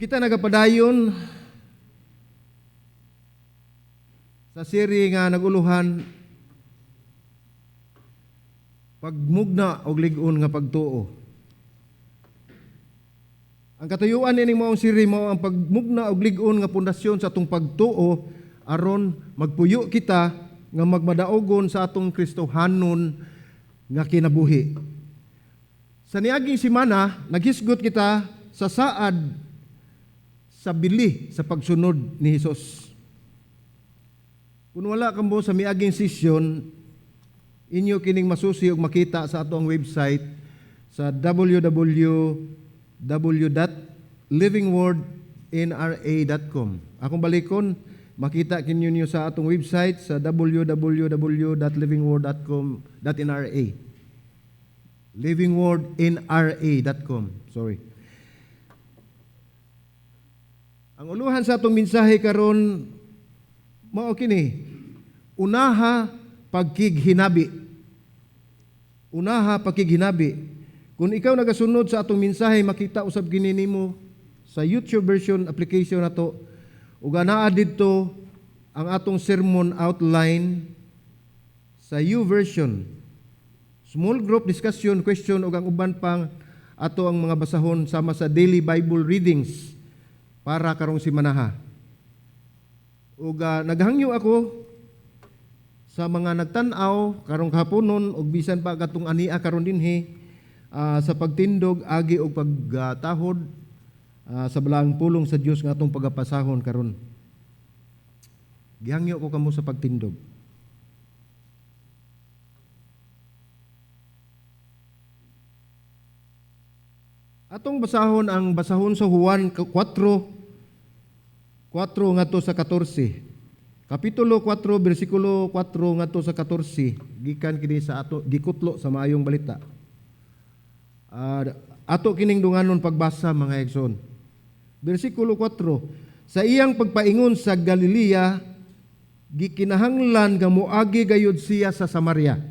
Kita nagapadayon sa siri nga naguluhan pagmugna og lig-on nga pagtuo. Ang katuyuan nining maong siri mao ang pagmugna og lig-on nga pundasyon sa atong pagtuo aron magpuyo kita nga magmadaogon sa atong Kristohanon nga kinabuhi. Sa niaging semana, naghisgot kita sa saad sa bili sa pagsunod ni Hesus. Kung wala kamo sa miaging session, inyo kining masusi ug makita sa atong website sa www.livingwordnra.com. Akong balikon, makita kinyo niyo sa atong website sa www.livingword.com.nra. livingwordnra.com. Sorry. Ang uluhan sa atong mensahe karon mao kini: unaha pagkighinabi. Unaha pagkighinabi. Kung ikaw nagasunod sa atong mensahe, makita usab kini nimo sa YouTube version application nato ug anaa didto ang atong sermon outline sa U version. Small group discussion, question ug ang uban pang ato ang mga basahon sama sa daily Bible readings para karong simanaha. Ug naghangyo ako sa mga nagtan-aw karong kahaponon ug bisan pa katong ania karon dinhi sa pagtindog agi og pagtahod sa balaang pulong sa Dios nga atong pagapasahon karon. Gihangyo ko kamo sa pagtindog. Atong basahon ang basahon sa Juan 4 ngadto sa 14. Kapitulo 4 bersikulo 4 ngadto sa 14 gikan kini sa ato gikutlo sa maayong balita. Ato kining dunganon pagbasa mga igsoon. Bersikulo 4, sa iyang pagpaingon sa Galilea gikinahanglan nga moagi gayud siya sa Samaria.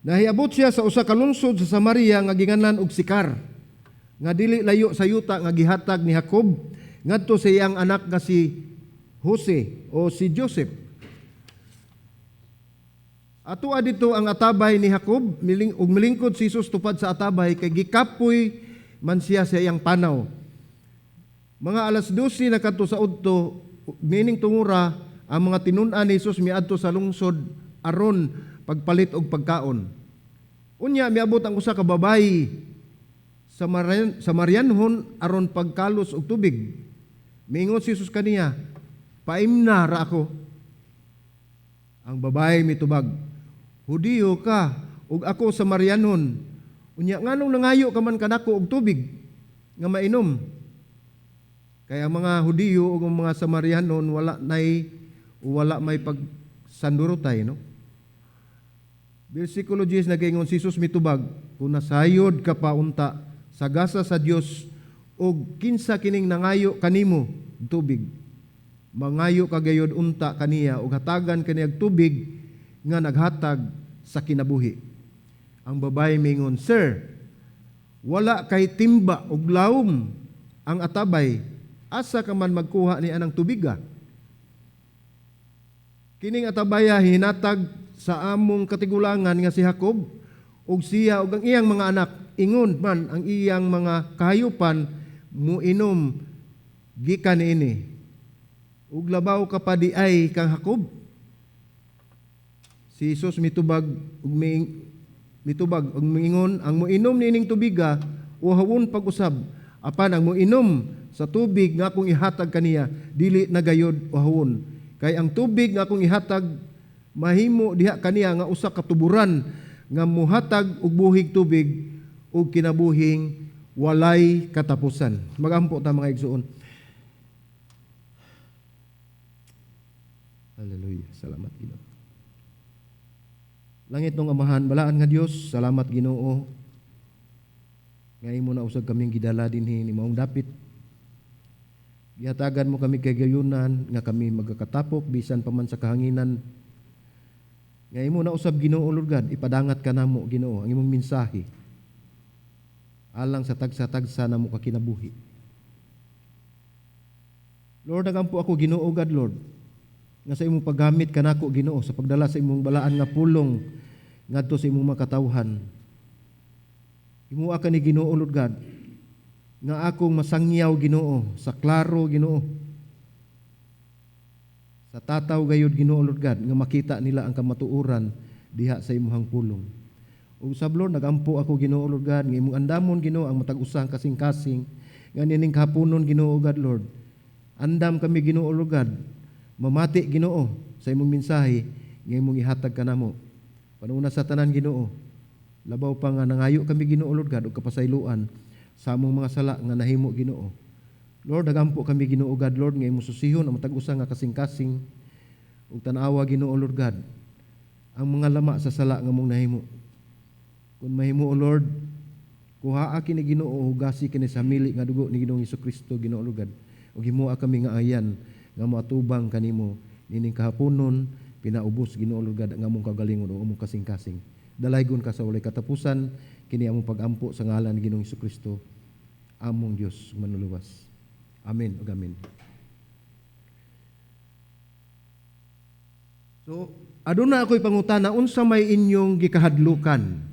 Nahiabot siya sa usa ka lungsod sa Samaria nga ginganlan og Sikar, nga dili layo sa yuta nga gihatag ni Jacob ngadto sa iyang anak nga si Jose o si Joseph. Atua dito ang atabay ni Jacob, ug milingkod si Jesus tupad sa atabay kay gikapoy man siya sa iyang panaw. Mga 12 na kadto sa udto, mining tungura ang mga tinun-an ni Jesus miadto sa lungsod aron pagpalit og pagkaon. Unya miabot ang usa ka babayi Samarianhon aron pagkalos og tubig. Miingon si Jesus kaniya, "Paimna ra ako." Ang babae mitubag, "Hudiyo ka ug ako Samarianhon. Unya nganong nangayo ka man kanako og tubig nga mainom?" Kaya ang mga Hudiyo ug ang mga Samarianhon wala may pagsandurotay, no? Bersikulo 10 nagaingon si Jesus mitubag, "Kung nasayod ka pa unta sa gasa sa Dios og kinsa kining nangayo kanimo tubig, mangayo ka gayod unta kaniya og hatagan kaniya tubig nga naghatag sa kinabuhi." Ang babae mingon, "Sir, wala kay timba og lawom ang atabay, asa ka man magkuha ni anang tubiga? Kining atabaya hinatag sa among katigulangan nga si Jacob ug siya ug ang iyang mga anak, ingon man ang iyang mga kahayupan muinom gikan niini. Ug labaw ka pa di ay kang Jacob." Si Jesus mitubag ug mitubag ug miingon, ang moinom niining tubiga uhawon pag-usab, apan ang moinom sa tubig nga akong ihatag kaniya dili na gayod uhawon. Kay ang tubig nga akong ihatag mahimo diha kaniya nga usa ka tuburan nga muhatag og buhig tubig ug kinabuhing walay katapusan. Magampo ta mga igsoon. Hallelujah. Salamat Ginoo. Langit nung Amahan, balaan nga Dios, salamat Ginoo. Nga imo na usag kaming gidala dinhi ni maong dapit. Gihatagan mo kami kay gayunan nga kami magakatapok bisan pa man sa kahanginan. Nga imo na usab Ginoo Lord God, ipadangat ka namo Ginoo ang imong mensahe alang sa tagsa-tagsa namo ka kinabuhi. Lord, nagampo ako, Ginoo God, Lord, nga sa imong paggamit kanako, Ginoo, sa pagdala sa imong balaan nga pulong ngadto sa imong mga katawhan. Himoa ka ni, Ginoo Lord God, nga akong masangyaw, Ginoo, sa klaro, Ginoo. Sa tataw gayud, Ginoo Lord God, nga makita nila ang kamatuoran diha sa imong pulong. Ug sab, Lord, nagampo ako, Ginoo Lord God, nga imong andamon, Ginoo, ang matag usang kasing-kasing nga nining kahaponon, Ginoo God Lord. Andam kami, Ginoo Lord God, mamati, Ginoo, sa imong mensahe nga imong ihatag kanamo. Panuna sa tanan, Ginoo, labaw pa nga nangayo kami, Ginoo Lord God, og kapasayloan sa among mga sala nga nahimo, Ginoo. Lord, nagampo kami, Ginoo God Lord, nga imong susihon ang matag usa nga kasing-kasing ug tan-awa, Ginoo Lord God, ang mga lama sa sala nga among nahimo. Kung mahimo, O Lord, kuhaa kini, Ginoo, hugasi kini sa mili nga dugo ni Ginoong Kristo, Ginoo Lord God. Ug himoa kami nga ayan nga moatubang kanimo nining kahaponon pinaubos, Ginoo Lord God, ang among kagalingon o among kasing-kasing. Dalaygon ka sa walay katapusan. Kini among pagampo sa ngalan ni Ginoong Kristo, among Dios manluluwas. Amen ug amen. So, aduna ako'y pangutana, unsa may inyong gikahadlukan?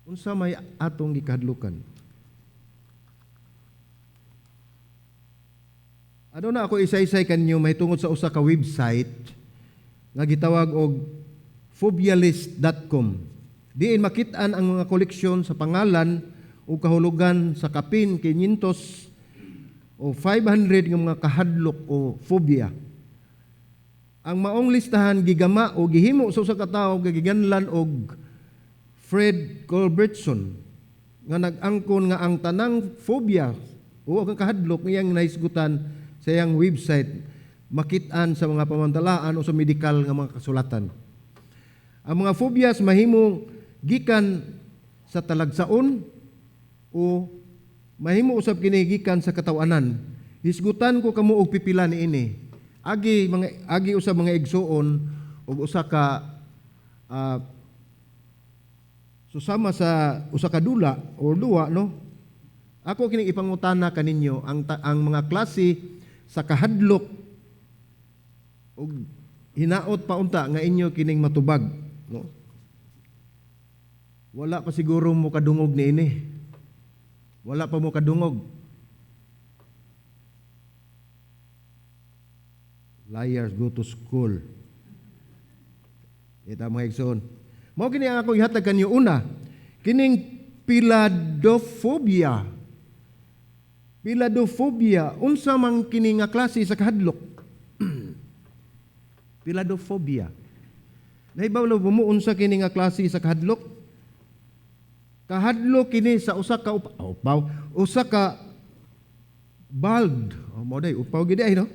Unsa may atong gikahadlukan? Aduna ako isa-isay kanyo mahitungod sa usa ka website nga gitawag og phobialist.com. Diin makit-an ang mga koleksyon sa pangalan o kahulugan sa kapin 500 o 500 nga mga kahadlok o phobia. Ang maong listahan gigama o gihimo sa usa ka tawo nga giganlan og Fred Culbertson nga nag-angkon nga ang tanang phobia o ang kahadlok ngayang nahisgutan sa iyang website makit-an sa mga pamantalaan o sa medikal nga mga kasulatan. Ang mga phobias mahimo gikan sa talagsaon o mahimo usab kini gikan sa kataw-anan. Hisgutan ko kamo og pipila niini. Agi usab mga igsuon og usa ka susama sa usa ka dula or duwa, no? Ako kining ipangutana kaninyo ang mga klase sa kahadlok og hinaot pa unta nga inyo kining matubag, no? Wala pa siguro mo kadungog niini. Wala pa mo kadungog. Liars go to school. Ita mga igsoon. Mao kini ang ako ihatag kanyo una, kining piladophobia. Piladophobia, unsa man kini nga klase sa kahadlok? Piladophobia. Nahibaw mo unsa kini nga klase sa kahadlok? Kahadlok kini sa usa ka upaw, usa ka bald. Oh, mao day upaw gid ay, no?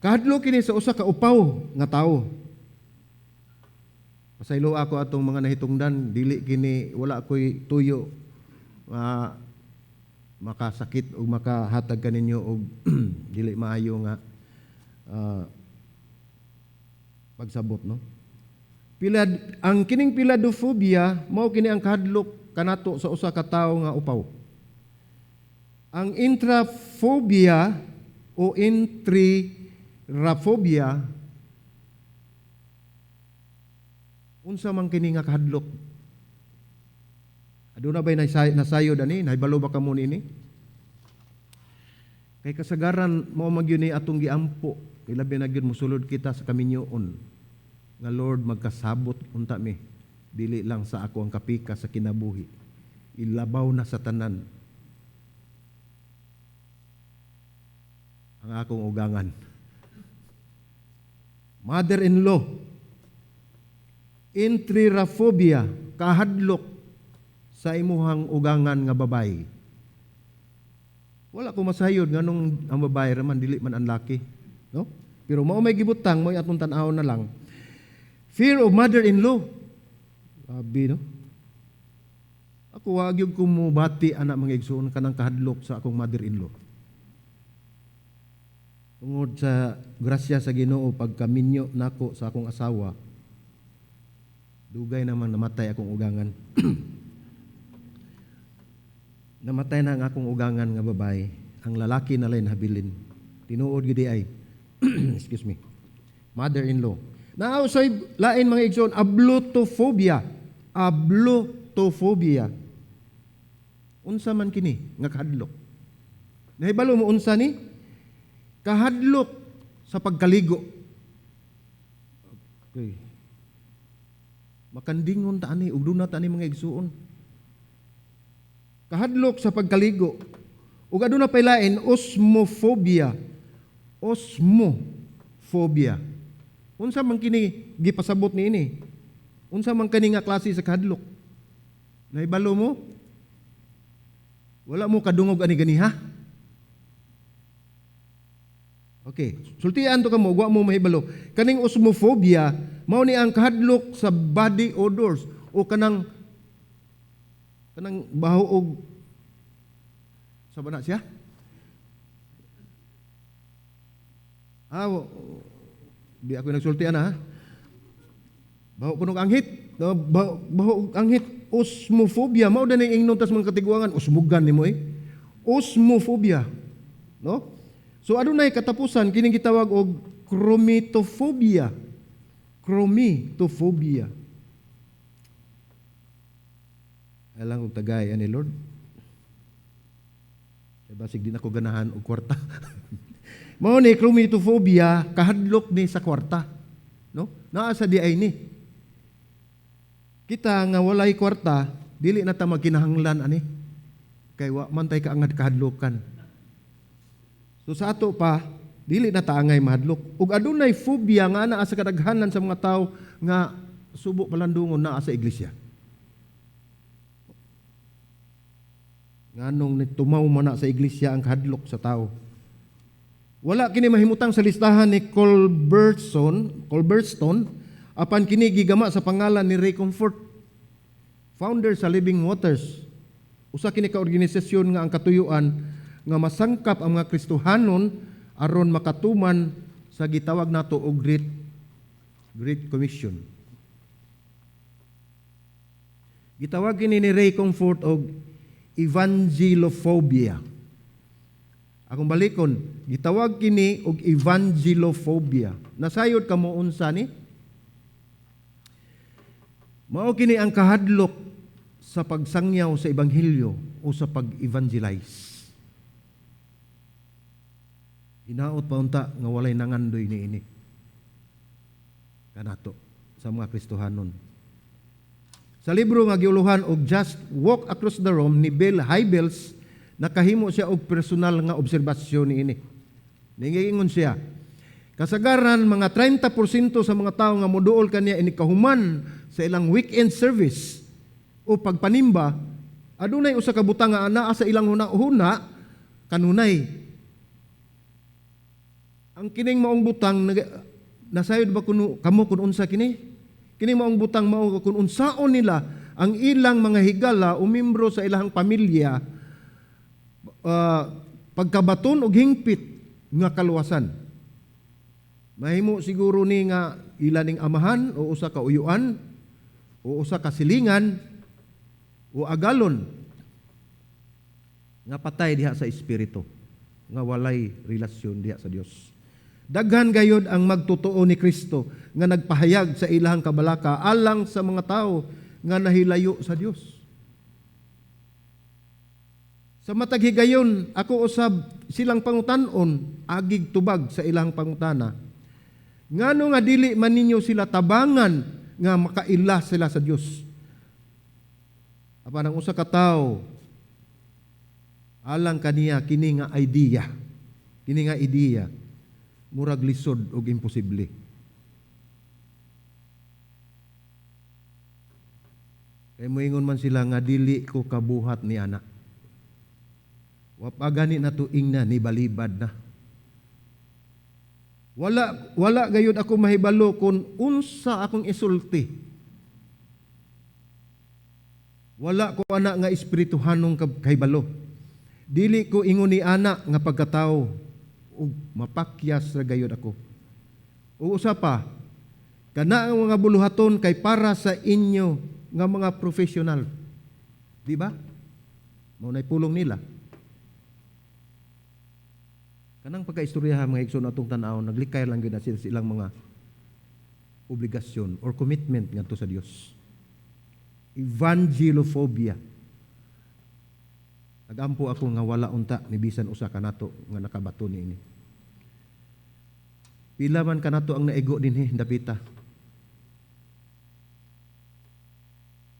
Kahadlok kini sa usa ka upaw nga tawo. Pasaylo ako atong mga nahitungdan, dili kini, wala ko'y tuyo makasakit o makahatag kaninyo og dili maayo nga pagsabot, no? Ang kining piladophobia mao kini ang kahadlok kanato sa usa ka tawo nga upaw. Ang intraphobia o intriraphobia, unsa man kini nga kahadlok? Aduna ba'y nasayod ani? Nahibalo ba kamo niini? Kay kasagaran mao man gyud ni atong giampo, ilabi na gyud mosulod kita sa kaminyoon nga Lord, magkasabot unta mi, dili lang sa ako ang kapika sa kinabuhi, ilabaw na sa tanan ang akong ugangan, mother-in-law. Intriraphobia, kahadlok sa imuhang ugangan nga babae. Wala ko masayod nganong ang babae raman dili man ang laki, no? Pero mao may gibutang, mao atong tan-awon na lang. Fear of mother-in-law. Grabe, no? Ako wa gyud ko mobati ana mga igsoon kanang kahadlok sa akong mother-in-law. Tungod sa grasya sa Ginoo pagkaminyo nako sa akong asawa, dugay naman namatay akong ugangan. Namatay na ang akong ugangan nga babae. Ang lalaki na lang habilin. Tinuod gid ay. Excuse me. Mother-in-law. Naa usay lain, mga igsoon, ablutophobia. Ablutophobia. Unsa man kini nga kahadlok? Nahibalo mo unsa ni? Kahadlok sa pagkaligo. Okay. Makandingon ta ani ug duna ta ani, mga igsuon. Kahadlok sa pagkaligo. Ug aduna pay lain, osmophobia. Osmophobia. Unsa man kini gipasabot niini? Unsa man kani nga klase sa kahadlok? Nahibalo mo? Wala mo kadungog ani ganiha? Okay, sultian to kamo, wa mo mahibalo. Kaning osmophobia, mao ni ang kahadlok sa body odors o kanang baho og sa ba na siya? Ah, di ako nagsultian ha. Baho kunog anghit. No, baho og anghit. Osmophobia, mao ning ingnon tas mga katiguangan, osmugan nimo eh. Osmophobia. No? So adunay katapusan kining gitawag og chromatophobia. Chromatophobia. Alang og tagay ani, Lord. Kay basig di na ko ganahan og kwarta. Mao ni chromatophobia, kahadlok ni sa kwarta. No? Naa sa di ay ni. Kita nga walay kwarta, dili na ta magkinahanglan ani. Kay wa man tay kaangad kahadlokan. So sa ato pa, dili na ta angay mahadlok. Ug adunay phobia nga naa sa kadaghanan sa mga tawo nga subo palandungon naa sa iglesia. Nganong nitumaw man na sa iglesia ang kahadlok sa tawo. Wala kini mahimutang sa listahan ni Culbertson, apan kini gigama sa pangalan ni Ray Comfort, founder sa Living Waters. Usa kini ka organisasyon nga ang katuyuan nga masangkap ang mga Kristohanon aron makatuman sa gitawag nato og Great Commission. Gitawag kini ni Ray Comfort og evangelophobia. Akong balikon, gitawag kini og evangelophobia. Nasayod kamo unsa ni? Mao kini ang kahadlok sa pagsangyaw sa ebanghelyo o sa pag-evangelize. Hinaot pa unta nga walay nangandoy niini kanato sa mga Kristohanon. Sa libro nga giuluhan og Just Walk Across the Room ni Bill Hybels, nakahimo siya og personal nga obserbasyon niini. Ningingon siya, kasagaran mga 30% sa mga tawo nga moduol kaniya ini kahuman sa ilang weekend service o pagpanimba, adunay usa ka butang nga anaa sa ilang huna-huna kanunay. Ang kining maong butang, nasayod ba kuno kamo kun unsa kini? Kini maong butang mao kun unsaon nila ang ilang mga higala o membro sa ilang pamilya, pagkabaton og hingpit nga kaluwasan. Mahimo siguro ni nga ila ning amahan o usa ka uyuan o usa ka silingan o agalon nga patay diha sa espiritu, nga walay relasyon diha sa Dios. Daghan gayod ang magtotoo ni Kristo nga nagpahayag sa ilahang kabalaka alang sa mga tawo nga nahilayo sa Dios. Sa matag higayon, ako usab silang pangutan-on, agig tubag sa ilang pangutana. Ngano nga dili man ninyo sila tabangan nga makaila sila sa Dios? Apan ang usa ka tawo alang kaniya kini nga idea. Kini nga idea murag lisod og imposible. Kay moingon man sila nga dili ko kabuhat ni ana. Wa pa gani na tuing na ni balibad na. Wala gayud ako mahibalo kung unsa akong isulti. Wala ko ana nga espirituhanong kahibalo. Dili ko ingon ni ana nga pagkatao ug mapakyas ra gayud ako. Ug usa pa, kana ang mga buluhaton kay para sa inyo nga mga profesional. Di ba? Mao nay pulong nila. Kanang pagkaistorya, mga igsoon, atong tan-aw, naglikay lang gyud na sila sa ilang mga obligasyon or commitment ngadto sa Dios. Evangelophobia. Nagampo ako nga wala unta ni bisan usa kanato nga nakabato niini. Pila man kanato ang naigo dinhi dapita.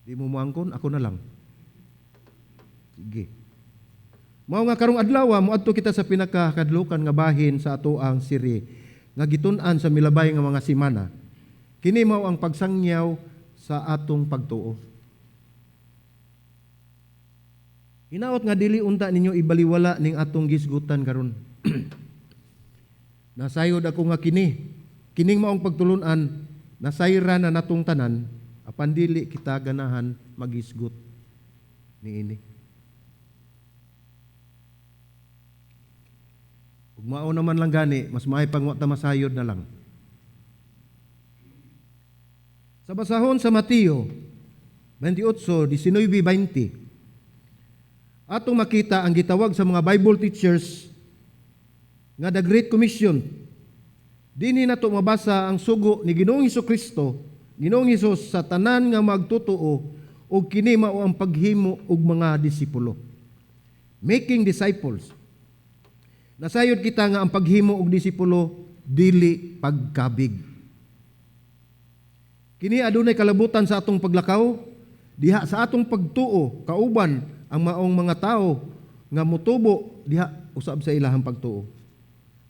Di mo moangkon, ako na lang. Sige. Mao nga karong adlaw moadto kita sa pinakakadlukan nga bahin sa ato ang siri nga gitun-an sa milabay nga mga semana. Kini mao ang pagsangyaw sa atong pagtuo. Hinaot nga dili unta ninyo ibaliwala ning atong gisgutan karon. Nasayod ako nga kining maong pagtulunan, nasayra na natong tanan, apan dili kita ganahan magisgot niini. Ug mao naman lang gani, mas maay pang wa ta masayod na lang. Sa basahon sa Mateo 28:19-20, atong makita ang gitawag sa mga Bible teachers nga the Great Commission. Dinhi nato mabasa ang sugo ni Ginoong Hesukristo, Ginoong Hesus sa tanan nga magtutuo, ug kini mao ang paghimo og mga disipulo. Making disciples. Nasayod kita nga ang paghimo og disipulo dili pagkabig. Kini adunay kalabutan sa atong paglakaw, diha sa atong pagtuo kauban ang maong mga tawo nga motubo diha usab sa ilahang pagtuo.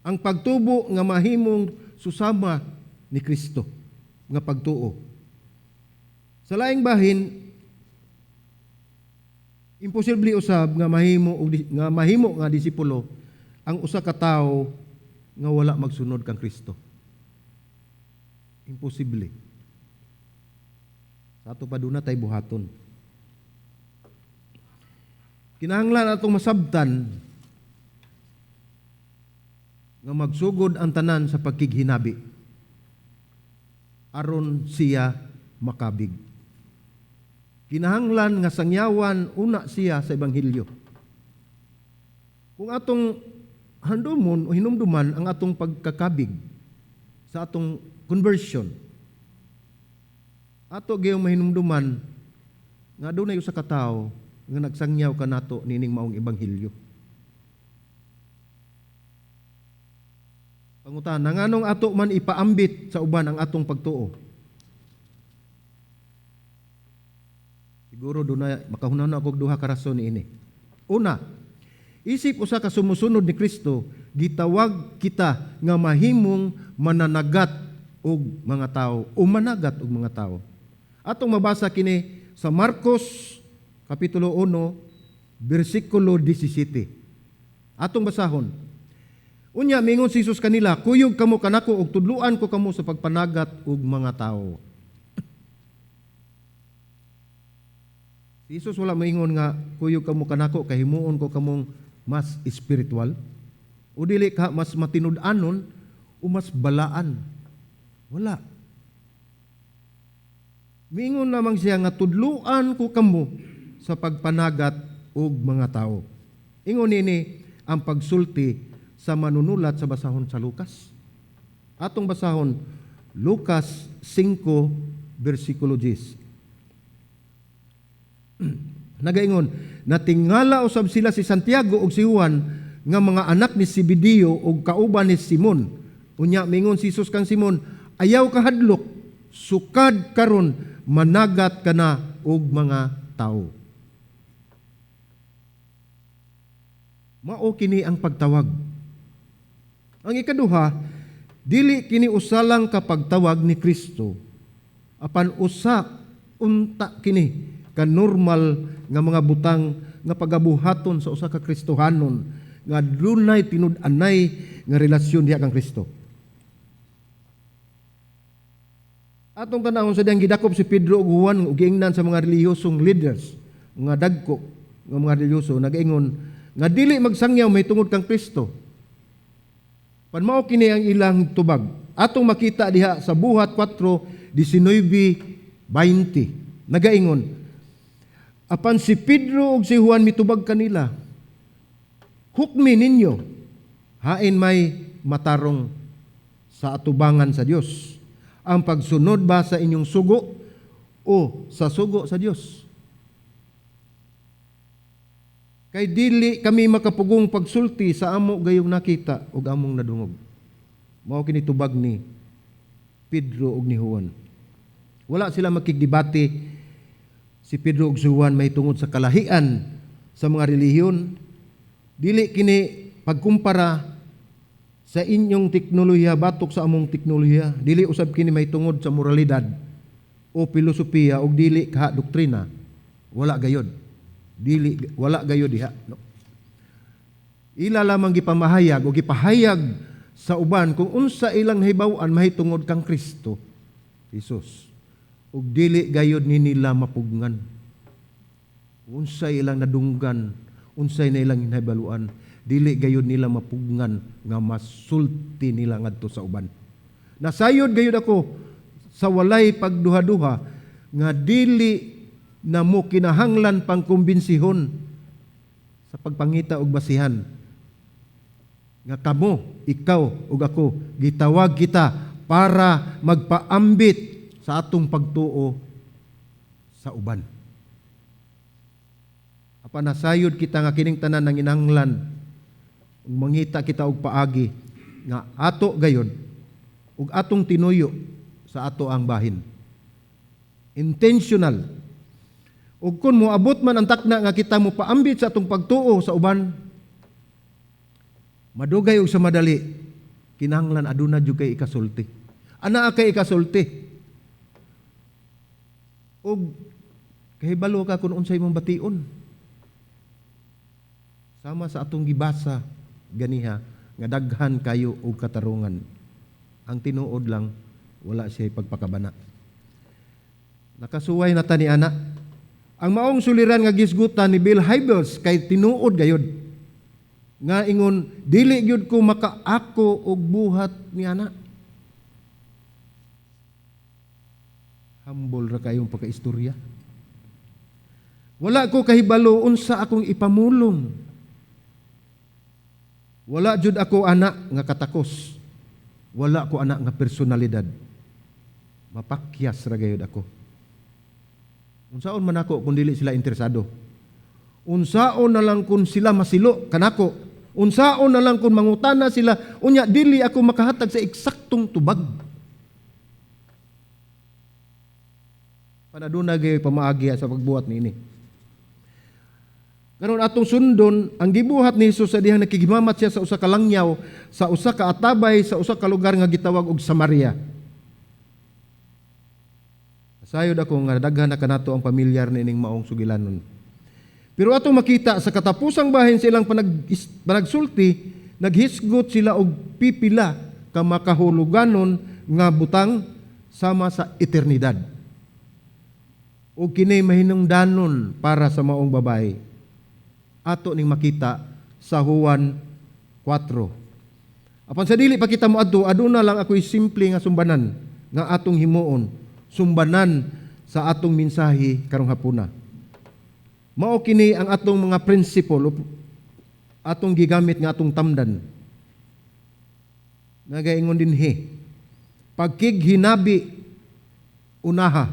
Ang pagtubo nga mahimong susama ni Kristo nga pagtuo. Sa laing bahin, imposible usab nga mahimo og nga mahimo nga disipulo ang usa ka tawo nga wala magsunod kang Kristo. Imposible. Sa ato pa duna tay buhaton. Kinahanglan atong masabtan nga magsugod ang tanan sa pagkighinabi aron siya makabig. Kinahanglan nga sangyawan una siya sa ebanghelyo. Kung atong handumon o hinumduman ang atong pagkakabig sa atong conversion, ato gayong mahinumduman nga adunay usa ka tawo nga nagsangyaw kanato nining maong ebanghelyo. Pangutana, nganong ato man ipaambit sa uban ang atong pagtuo? Siguro dunay makahuna-huna og duha ka rason niini. Una, isip usa ka sumusunod ni Kristo, gitawag kita nga mahimong mananagat og mga tawo o managat og mga tawo. Atong mabasa kini sa Marcos Kapitulo 1, bersikulo 17. Atong basahon. Unya mingon si Jesus kanila, kuyog kamo kanako ug tudluan ko kamo sa pagpanagat og mga tawo. Si Jesus wala moingon nga kuyog kamo kanako kay himuon ko kamong mas espiritual o dili ka mas matinud-anon o mas balaan. Wala. Mingon lamang siya nga tudluan ko kamo sa pagpanagat og mga tawo. Ingon nini ang pagsulti sa manunulat sa basahon sa Lucas. Atong basahon Lucas 5 bersikulo 10. Nagaingon, natingala usab sila si Santiago ug si Juan nga mga anak ni Zebedeo ug kauban ni Simon. Unya mingon si Jesus kang Simon, ayaw kahadlok, sukad karon managat ka na og mga tawo. Mao kini ang pagtawag. Ang ikaduha, dili kini usa lang ka pagtawag ni Kristo, apan usa unta kini ka normal nga mga butang nga pagabuhaton sa usa ka Kristohanon nga dunay tinud-anay nga relasyon diha kang Kristo. Atong tan-awon sa diyang gidakop si Pedro ug Juan ug giingnan sa mga relihiyosong leaders nga dagko nga mga relihiyoso nagaingon nga dili magsangyaw mahitungod kang Kristo. Panmao kini ang ilang tubag. Atong makita diha sa Buhat 4:19-20. Nagaingon, Apan si Pedro ug si Juan mitubag kanila, "Hukmi ninyo, hain may matarong sa atubangan sa Dios? Ang pagsunod ba sa inyong sugo o sa sugo sa Dios? Kay dili kami makapugong pagsulti sa amo gayong nakita ug among nadungog." Mao kini tubag ni Pedro ug ni Juan. Wala sila makigdebate si Pedro ug si Juan mahitungod sa kalahian sa mga relihiyon. Dili kini pagkumpara sa inyong teknolohiya batok sa among teknolohiya. Dili usab kini mahitungod sa moralidad o filosofiya ug dili kaha doktrina. Wala gayod. Dili, wala gayod diha. No? Ila lamang gipamahayag o gipahayag sa uban kung unsa ilang nahibaw-an mahitungod kang Kristo Jesus. Ug dili gayod ni nila mapugngan. Unsa ilang nadunggan, unsay na ilang nahibaluan, dili gayod nila mapugngan nga masulti nila ngadto sa uban. Nasayod gayod ako sa walay pagduha-duha nga dili na mo kinahanglan pang kumbinsihon sa pagpangita og basihan nga kamo, ikaw ug ako gitawag kita para magpaambit sa atong pagtuo sa uban. Apan nasayod kita nga kining tanan nanginahanglan ug mangita kita og paagi nga ato gayod ug atong tinuyo sa ato ang bahin. Intentional. Ug kung moabot man ang takna nga kita mo paambit sa atong pagtuo sa uban, madugay og sa madali, kinahanglan aduna jud kay ikasulti. Anaa kay ikasulti. Ug kahibalo ka kung unsay imong bation. Sama sa atong gibasa ganiha nga daghan kayo og katarungan. Ang tinuod lang, wala siya pagpakabana. Nakasuway na ta ni ana. Ang maong suliran nga gisgutan ni Bill Hybels kay tinuod gayod. Nga ingon, "Dili gyud ko makaako og buhat ni ana." Humble ra kayong pagkaistorya. "Wala ko kahibalo unsa akong ipamulong. Wala jud ako ana nga katakos. Wala ko ana nga personalidad. Mapakyas ra gayud ako. Unsaon man ako kung dili sila interesado? Unsaon na lang kung sila masilo kanako? Unsaon na lang kung mangutana sila, unya dili ako makahatag sa eksaktong tubag?" Panaduna gayud pamaagi sa pagbuhat niini. Karon atong sundon ang gibuhat ni Hesus sa dihang nakigimamat siya sa usa ka langyaw, sa usa ka atabay, sa usa ka lugar nga gitawag og Samaria. Sayod ako nga daghan na kanato ang pamilyar niining maong sugilanon. Pero atong makita sa katapusang bahin sa ilang panagsulti, naghisgot sila og pipila ka makahuluganon nga butang sama sa eternidad. Og kini mahinungdanon para sa maong babae. Ato ning makita sa Juan 4. Apan sa dili pa kita moadto, aduna lang ako'y simple nga sumbanan nga atong himuon, sumbanan sa atong mensahe karong hapuna. Mao kini ang atong mga principle atong gigamit nga atong tamdan. Nagaingon dinhi, pagkighinabi unaha,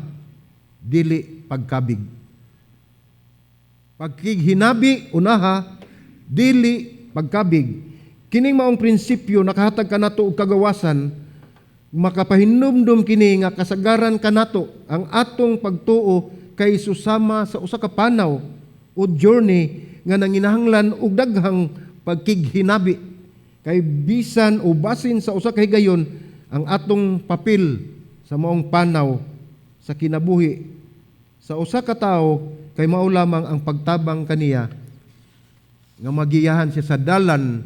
dili pagkabig. Pagkighinabi unaha, dili pagkabig. Kining maong prinsipyo nakahatag kanato og kagawasan, makapahinumdum kini nga kasagaran kanato ang atong pagtuo kay susama sa usa ka panaw o journey nga nanginahanglan og daghang pagkighinabi. Kay bisan o basin sa usa ka higayon ang atong papel sa maong panaw sa kinabuhi sa usa ka tawo kay mao lamang ang pagtabang kaniya nga magiyahan siya sa dalan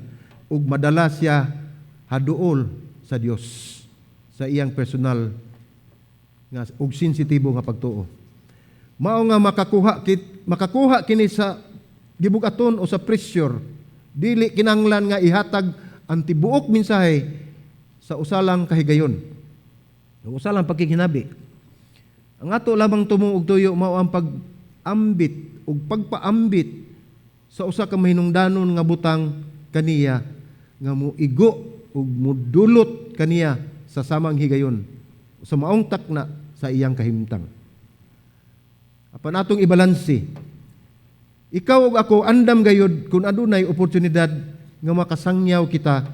ug madala siya haduol sa Dios sa iyang personal nga ug sensitibo nga pagtuo. Mao nga makakuha kini sa gibugaton o sa pressure, dili kinahanglan nga ihatag ang tibuok mensahe sa usalang kahigayon. Ang usalang pagkikinabi. Ang ato lamang tumo og tuyo mao ang pag-ambit ug pagpaambit sa usa ka mahinungdanon nga butang kaniya nga moigo ug mudulot kaniya sa samang higayon sa maong takna sa iyang kahimtang. Apan atong ibalanse, ikaw ug ako andam gayud kung adunay oportunidad nga makasangyaw kita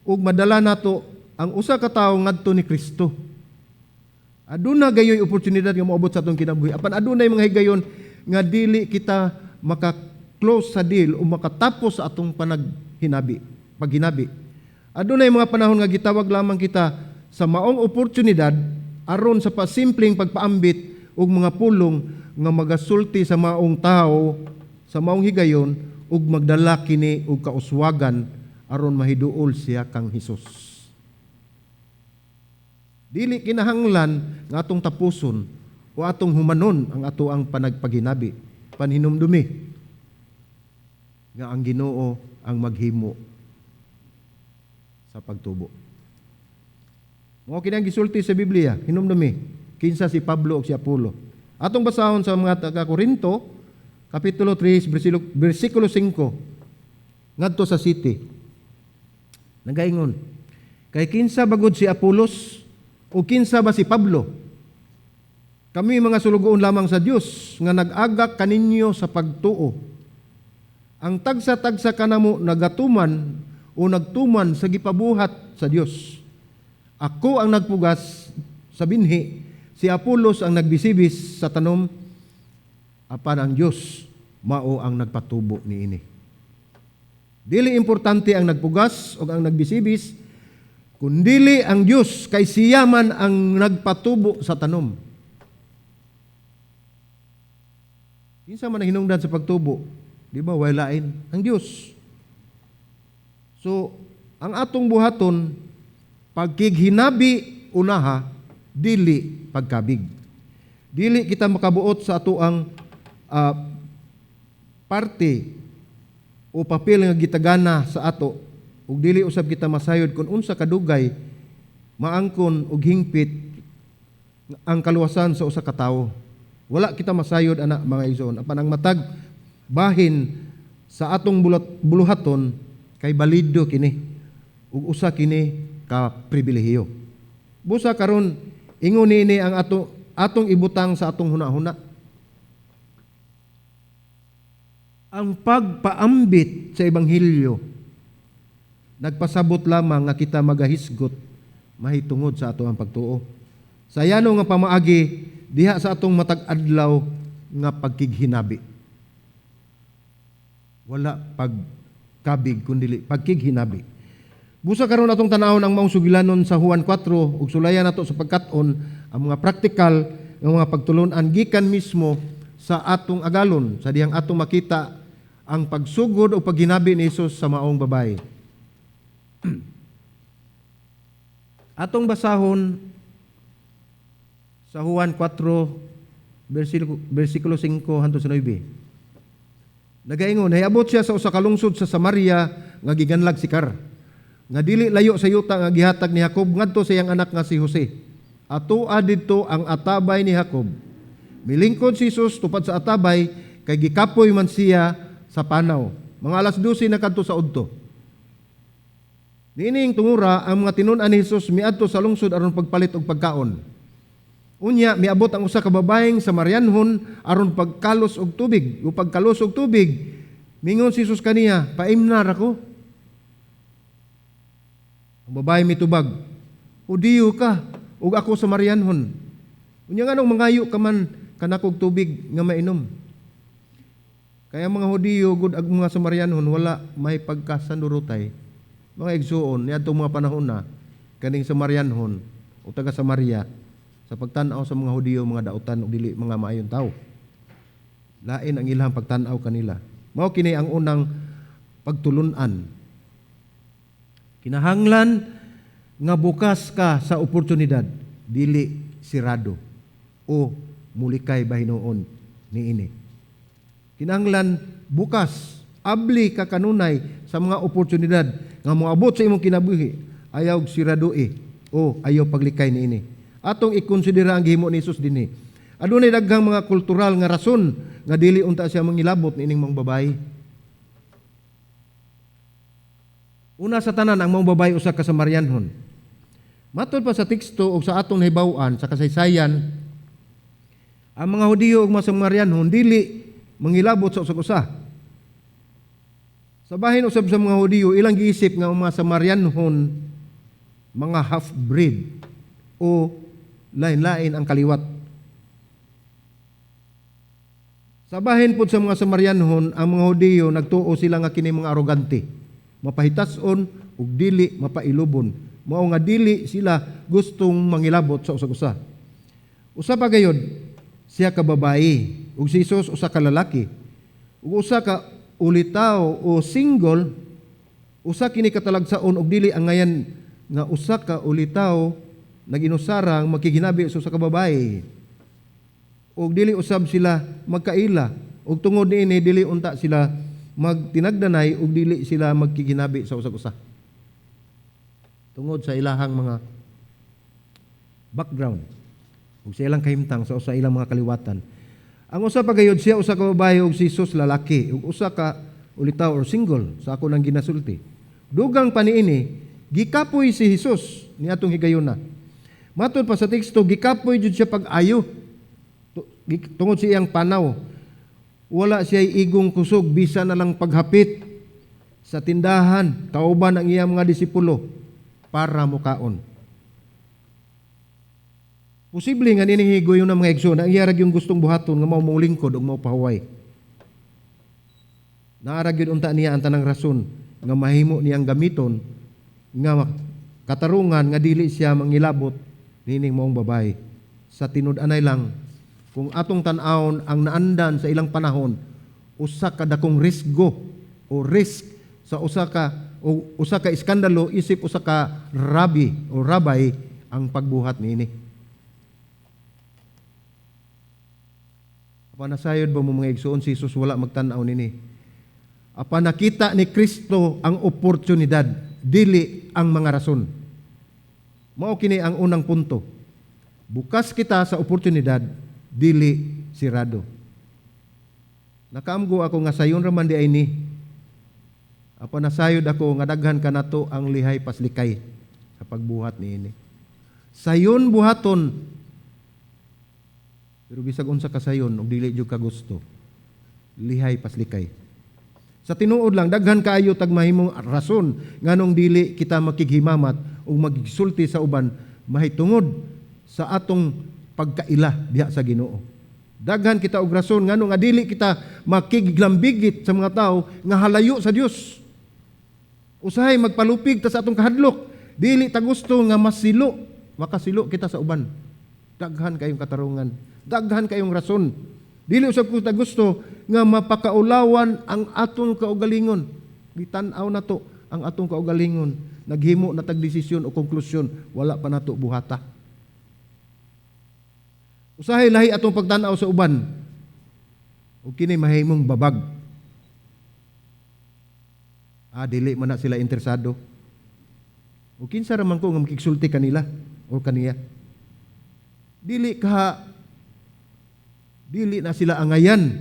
ug madala nato ang usa ka tawo ngadto ni Kristo. Aduna gayoy oportunidad nga moabot sa atong kinabuhi. Apan adunay mga higayon nga dili kita maka-close sa deal o makatapos sa atong panaghinabi, paghinabi. Adunay mga panahon nga gitawag lamang kita sa maong oportunidad aron sa pasimpleng pagpaambit og mga pulong nga magasulti sa maong tao sa maong higayon ug magdala kini og kauswagan aron mahiduol siya kang Hesus. Dili kinahanglan nga atong tapuson o atong humanon ang ato ang panagpaghinabi. Panhinumdumi nga ang Ginoo ang maghimo sa pagtubo. Mao kini ang gisulti sa Biblia, hinumdumi kinsa si Pablo ug si Apollo. Atong basahon sa mga taga Korinto, kapitulo 3, bersikulo 5 ngadto sa 7. Nagaingon, "Kay kinsa bagod si Apolos o kinsa ba si Pablo? Kami mga sulugoon lamang sa Dios nga nag-agak kaninyo sa pagtuo. Ang tagsa-tagsa kanamo nagatuman o nagtuman sa gipabuhat sa Dios. Ako ang nagpugas sa binhi, si Apolos ang nagbisibis sa tanom, apan ang Dios mao ang nagpatubo niini." Dili importante ang nagpugas o ang nagbisibis, kundili ang Dios, kay siya man ang nagpatubo sa tanom. Kinsa man ang hinungdan sa pagtubo? Di ba way lain ang Dios. So, ang atong buhaton, pagkighinabi unaha, dili pagkabig. Dili kita makabuot sa ato ang parte o papel nga gitagana sa ato, ug dili usab kita masayod kung unsa kadugay maangkon og hingpit ang kaluwasan sa usa ka tawo. Wala kita masayod ana, mga igsoon. Apan ang matag bahin sa atong buluhaton kay balido kini ug usa kini ka pribilehiyo. Busa karon ingon niini ang atong ibutang sa atong hunahuna. Ang pagpaambit sa ebanghelyo nagpasabot lamang nga kita magahisgot mahitungod sa ato ang pagtuo. Sa yano nga pamaagi diha sa atong matag adlaw nga pagkighinabi. Wala pagkabig kundili pagkighinabi. Busa karon atong tan-awon ang maong sugilanon sa Juan 4 ug sulayan nato sa pagkat-on ang mga praktikal nga mga pagtulon-an gikan mismo sa atong agalon, sa dihang atong makita ang pagsugod o paghinabi ni Hesus sa maong babae. Atong basahon sa Juan 4 versikulo 5 hangtod sa 9. Nagaingon, "Nahiabot siya sa usa ka lungsod sa Samaria nga giganlag Sikar, nga dili layo sa yuta nga gihatag ni Jacob ngadto sa iyang anak nga si Jose. Atoa didto ang atabay ni Jacob. Milingkod si Jesus tupad sa atabay kay gikapoy man siya sa panaw. Mga alas 12 na kadto sa udto. Niining tungura ang mga tinun-an ni Jesus miadto sa lungsod aron pagpalit og pagkaon. Unya miabot ang usa ka babaeng Samarianhon aron pagkalos og tubig, o pagkalos og tubig. Mingon si Jesus kaniya, 'Paimna ra ko.' Ang babae mitubag, 'Hudiyo ka ug ako Samarianhon. Unya nganong mangayo ka man kanakog tubig nga mainom?' Kaya mga Hudiyo gud ag mga Samarianhon wala may pagkasandurutay. Mga igsuon, niadtong mga panahon na kaning Samarianhon o taga Samaria sa pagtan-aw sa mga Hudiyo mga dautan ug dili mga maayon tawo. Lain ang ilang pagtan-aw kanila. Mao kini ang unang pagtulun-an. Kinahanglan nga bukas ka sa oportunidad, dili sirado o mulikay bahinuon niini. Kinahanglan bukas, abli ka kanunay sa mga oportunidad nga moabot sa imong kinabuhi, ayaw siradoe o ayaw paglikay niini. Atong ikonsidera ang gihimo ni Jesus dinhi. Adunay daghang mga kultural nga rason nga dili unta siya mangilabot niining maong babayi. Una sa tanan, ang maong babayi usa ka Samarianhon. Matod pa sa teksto ug sa atong nahibaw-an sa kasaysayan, ang mga Hudiyo ug mga Samarianhon dili mangilabot sa usag-usa. Sa bahin usab sa mga Hudiyo, ilang giisip nga ang mga Samarianhon mga half-breed o lain-lain ang kaliwat. Sa bahin pud sa mga Samarianhon, ang mga Hudiyo nagtuo sila nga kini mga arogante, mapahitas-on ug dili mapailubon. Mao nga dili sila gustong mangilabot sa usag-usa. Usa pa gayod, siya ka babayi ug si Jesus usa ka lalaki. Ug usa ka ulitaw o single, usa kini katalagsaon og dili angayan nga usa ka ulitaw naginusarang makiginabi sa usa ka babayi. Ug dili usab sila magkaila, ug tungod niini dili unta sila magtinagdanay ug dili sila magkiginabi sa usag-usa. Tungod sa ilahang mga background ug sa ilang kahimtang sa usa ilang mga kaliwatan. Ang usa pa gayud, siya usa ka babayi ug si Jesus lalaki ug usa ka ulitaw or single sa ako nang ginasulti. Dugang pa niini, gikapoy si Jesus niadtong higayuna. Matod pa sa teksto, gikapoy jud siya pag-ayo. Tungod sa iyang panaw. Wala siya igong kusog bisan na lang paghapit sa tindahan kauban ang iyang mga disipulo para mukaon. Posible nga nining higayon ng mga igsoon, ang iya ra gyud gustong buhaton nga mao molingkod ug mao pahuway. Naa ra gyud unta niya ang tanang rason nga mahimo niyang gamiton nga katarungan nga dili siya mangilabot nining maong babae. Sa tinud-anay lang, kung atong tan-awon ang naandan sa ilang panahon, usa ka dakong risgo o risk sa usa ka o usa ka iskandalo isip usa ka rabi o rabay ang pagbuhat niini. Apan nasayod ba mo mga igsoon, si Jesus wala magtan-aw nini. Apan nakita ni Kristo ang oportunidad, dili ang mga rason. Mao kini ang unang punto. Bukas kita sa oportunidad, dili sirado. Nakaamgo ako nga sayon ra man di ay ni. Apan nasayod ako nga daghan kanato ang lihay paslikay sa pagbuhat niini. Sayon buhaton, pero bisag unsa ka sayon ug dili jud ka gusto, lihay paslikay. Sa tinuod lang, daghan kaayo tag mahimong rason nganong dili kita makighimamat ug magsulti sa uban mahitungod sa atong pagkaila diha sa Ginoo. Daghan kita og rason nganong nga dili kita makiglambigit sa mga tawo nga halayo sa Dios. Usahay magpalupig ta sa atong kahadlok, dili ta gusto nga masilo, makasilo kita sa uban. Daghan kayong katarungan, daghan kayong rason. Dili usab ko ta gusto nga mapakaulawan ang atong kaugalingon. Gitan-aw nato ang atong kaugalingon. Naghimo na tag desisyon o konklusyon, wala pa nato buhata. Usahay lahi atong pagtan-aw sa uban. Ug kini mahimong babag. Dili man na sila interesado. O kinsa ra man ko nga makigsulti kanila o kaniya. Dili na sila angayan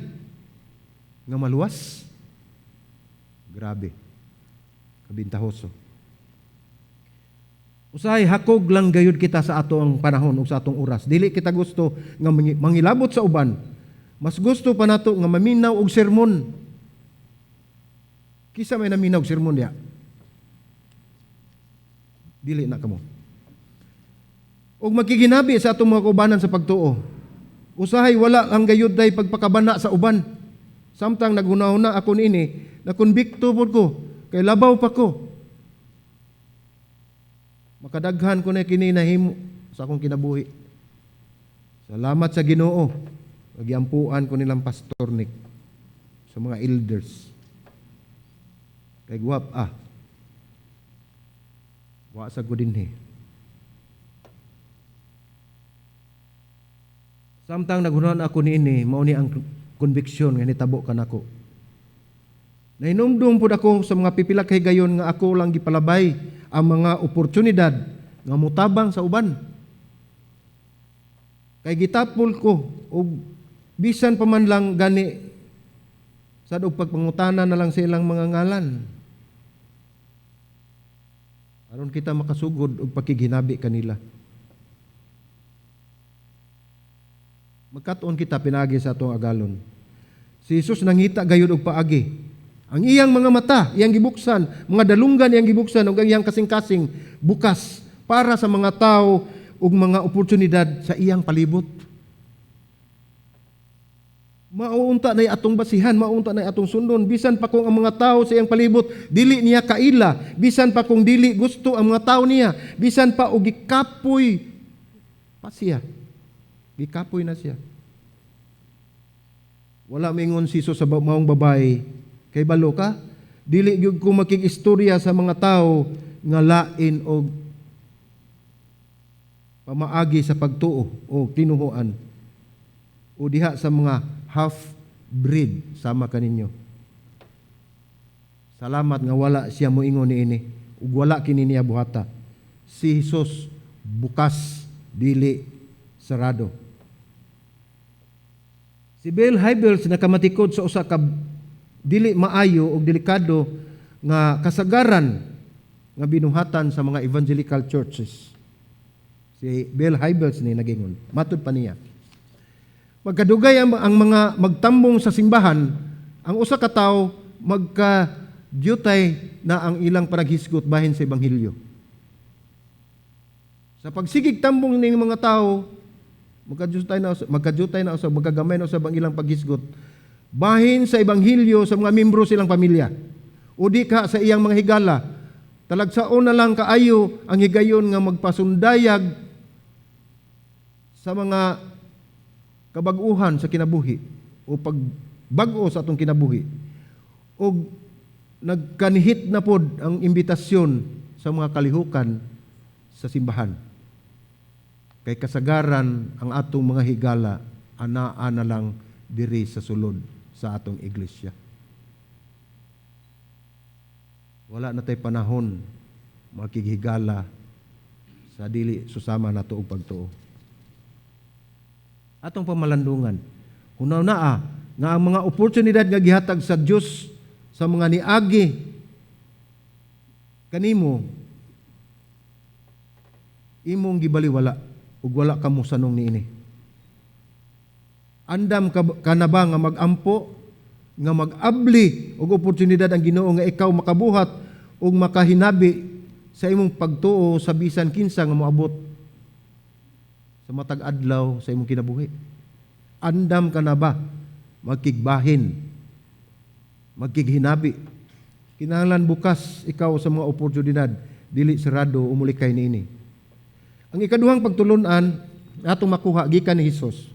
nga maluwas. Grabe. Kabintahoso. Usahay hakog lang gayud kita sa atong panahon ug sa atong oras. Dili kita gusto nga mangilabot sa uban. Mas gusto pa nato nga maminaw og sermon. Kisa may naminaw og sermon diha. Dili na kamo. Og makiginabi sa atong mga kaubanan sa pagtuo. Usahay wala ang gayud day pagpakabana sa uban. Samtang naghunahuna ako niini, nakonbikto pod ko, kay labaw pa ko. Makadaghan ko na kini nahimo sa akong kinabuhi. Salamat sa Ginoo. Nagyampuan ko nilang Pastor Nick sa mga elders. Kay guwap ah. Wa sa ko dinhi. Samtang naghunahuna ako niini, mao ni ang conviction nga nitabo kanako. Nahinumdum pud ako sa mga pipila ka higayon nga ako lang gipalabay ang mga oportunidad nga motabang sa uban. Kay gitapol ko og bisan pa man lang gani sad og pagpangutana na lang sa ilang mga ngalan. Aron kita makasugod og pakighinabi kanila. Magkat-on kita pinaagi sa atong agalon. Si Jesus nangita gayud og paagi. Ang iyang mga mata, iyang gibuksan, mga dalunggan iyang gibuksan ug ang iyang kasing-kasing bukas para sa mga tao ug mga oportunidad sa iyang palibot. Mauunta na atong basihan, mauunta na atong sundon, bisan pa kung ang mga tao sa iyang palibot dili niya kaila, bisan pa kung dili gusto ang mga tao niya, bisan pa og gikapoy pa siya. Gikapoy na siya. Wala mingon si Jesus sa maong babae, kay balo ka, dili gyud ko makig-istorya sa mga tao nga lain og pamaagi sa pagtuo o tinuhuan o diha sa mga half-breed sama kaninyo. Salamat nga wala siya moingon niini ug wala kini niya buhata. Si Jesus bukas, dili sarado. Si Bill Hybels nakamatikod sa usa ka dili maayo og delikado nga kasagaran nga binuhatan sa mga evangelical churches. Si Bill Hybels ni nagingon, matud pa niya, magkadugay ang mga magtambong sa simbahan, ang usa ka tawo magka-dyutay na ang ilang panaghisgot bahin sa ebanghelyo. Sa pagsigig tambong ning mga tawo, magkadyutay na usab, magkagamay na usab ang ilang paghisgot bahin sa ebanghelyo sa mga membro silang pamilya. O di ka sa iyang mga higala, talagsaon na lang kaayo ang higayon nga magpasundayag sa mga kabag-uhan sa kinabuhi o pagbag-o sa atong kinabuhi. O nagkanihit na pod ang imbitasyon sa mga kalihukan sa simbahan. Kay kasagaran ang atong mga higala anaa na lang diri sa sulod sa atong iglesia. Wala na tay panahon makighigala sa dili susama nato og pagtuo. Atong pamalandungan, hunaw naa nga ang mga oportunidad nga gihatag sa Dios sa mga niagi kanimo imong gibaliwala ug wala ka mosanong niini. Andam ka na ba nga mag-ampo, nga mag-abli og oportunidad ang Ginoo nga ikaw makabuhat ug makahinabi sa imong pagtuo sa bisan kinsa nga moabot sa matag adlaw sa imong kinabuhi? Andam ka na ba magkigbahin, magkighinabi? Kinahanglan bukas ikaw sa mga oportunidad, dili sarado umulikay niini. Ang ikaduhang pagtulunan atong makuha gikan ni Hesus.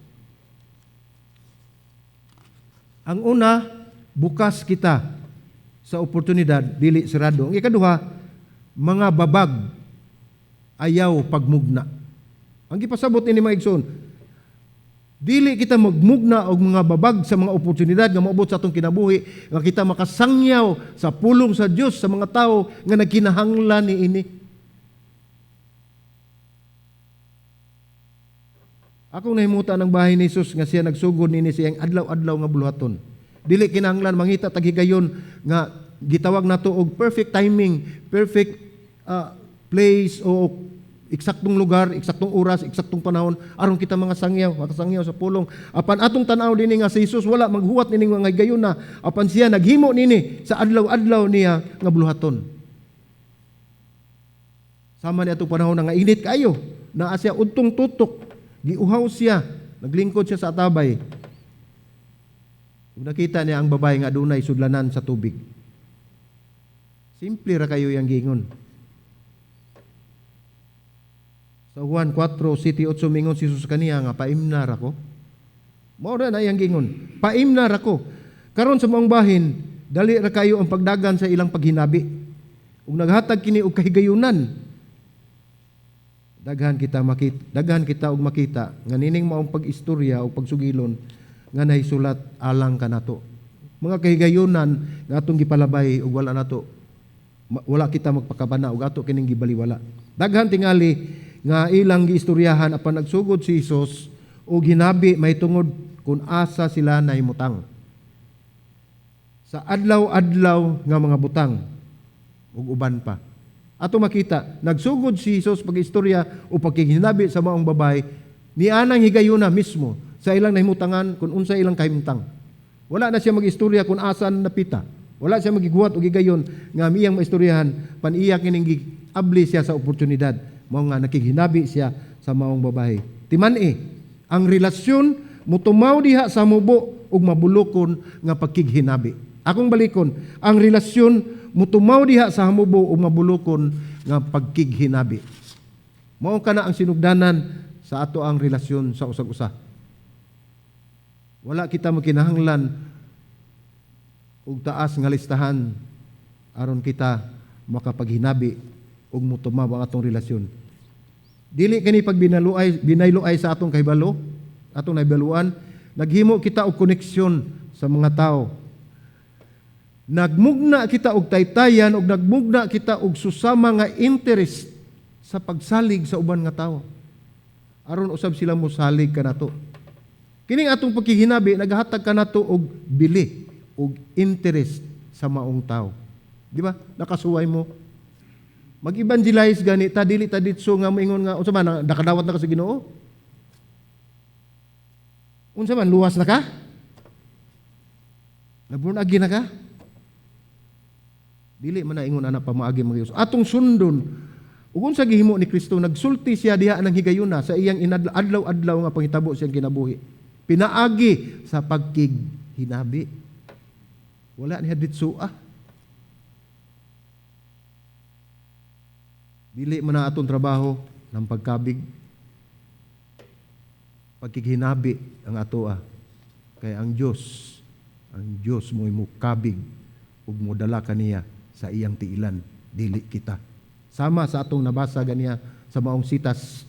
Ang una, bukas kita sa oportunidad, dili sarado. Ang ikaduha, mga babag ayaw pagmugna. Ang gipasabot ini mga igsoon, dili kita magmugna og mga babag sa mga oportunidad nga moabot sa atong kinabuhi, nga kita makasangyaw sa pulong sa Dios sa mga tawo nga nagkinahanglan niini. Akong nahimutan ang bahay ni Jesus nga siya nagsugod niini siyang adlaw-adlaw nga buluhaton. Dili kinahanglan mangita tag higayon nga gitawag nato og perfect timing, perfect place o eksaktong lugar, eksaktong oras, eksaktong panahon aron kita mga sangyaw, makasangyaw sa pulong. Apan atong tan-aw dinhi nga si Jesus wala maghuwat nining mga higayon na, apan siya naghimo nini sa adlaw-adlaw niya nga buluhaton. Sama ni atong panahon nga init kaayo, naa siya udtong tutok, giuhaw siya, naglingkod siya sa atabay. Ug nakita niya ang babae nga adunay sudlanan sa tubig. Simple ra kayo yang giingon. Sa Juan 4:7-8 mingon si Jesus kaniya nga paimna ra ko. Mao ra na iyang giingon, paimna ra ko. Karon sa maong bahin, dali ra kayo ang pagdagan sa ilang paghinabi. Ug naghatag kini og kahigayunan. Daghan kita makita, daghan kita og makita nga nining maong pag-istorya o pagsugilon nga nahisulat alang kanato. Mga kahigayunan nga atong gipalabay ug wala nato, wala kita magpakabana ug ato kining gibaliwala. Daghan tingali nga ilang giistoryahan apan nagsugod si Hesus og hinabi mahitungod kung asa sila nahimutang sa adlaw-adlaw nga mga butang ug uban pa. Ato makita, nagsugod si Jesus pag-istorya o pagkihinabi sa maong babae, nianang higayuna mismo sa ilang nahimutangan kung unsa ilang kahimtang. Wala na siya mag-istorya kung asan napita. Wala siya magiguwat og higayon nga miyang maistoryahan, pan iya kining giabli siya sa oportunidad. Mao nga nakighinabi siya sa maong babae. Timan-i, ang relasyon mutumaw diha sa mubo ug mabulokon nga pagkighinabi. Akong balikon, ang relasyon mutumaw diha sa hamubo ug mabulokon nga pagkighinabi. Mao kana ang sinugdanan sa ato ang relasyon sa usag-usa. Wala kita makinahanglan og taas nga listahan aron kita makapaghinabi ug mutumaw ang atong relasyon. Dili kini pag binayluay sa atong kahibalo, atong nahibaluan, naghimo kita og koneksyon sa mga tao. Nagmugna kita og taytayan og nagmugna kita og susama nga interest sa pagsalig sa uban nga tawo. Aron usab sila mosalig kanato. Kining atong pagkihinabi naghatag kanato og bili og interest sa maong tao. Di ba? Nakasuway mo. Mag-evangelize gani ta, dili ta ditso nga moingon nga unsa man, nakadawat na ka sa Ginoo? Unsa man, luwas na ka? Na-born again na ka? Dili man na ingon ana pamaagi mga Diyos. Atong sundon ug unsa gihimo ni Kristo, nagsulti siya diha ng higayuna sa iyang adlaw-adlaw nga panghitabo siyang kinabuhi. Pinaagi sa pagkighinabi. Wala niya ditso ah. Dili man na atong trabaho ng pagkabig. Pagkighinabi ang ato ah. Kaya ang Dios mo'y mukabig ug modala kaniya sa iyang tiilan, dili kita. Sama sa atong nabasa ganiya sa maong sitas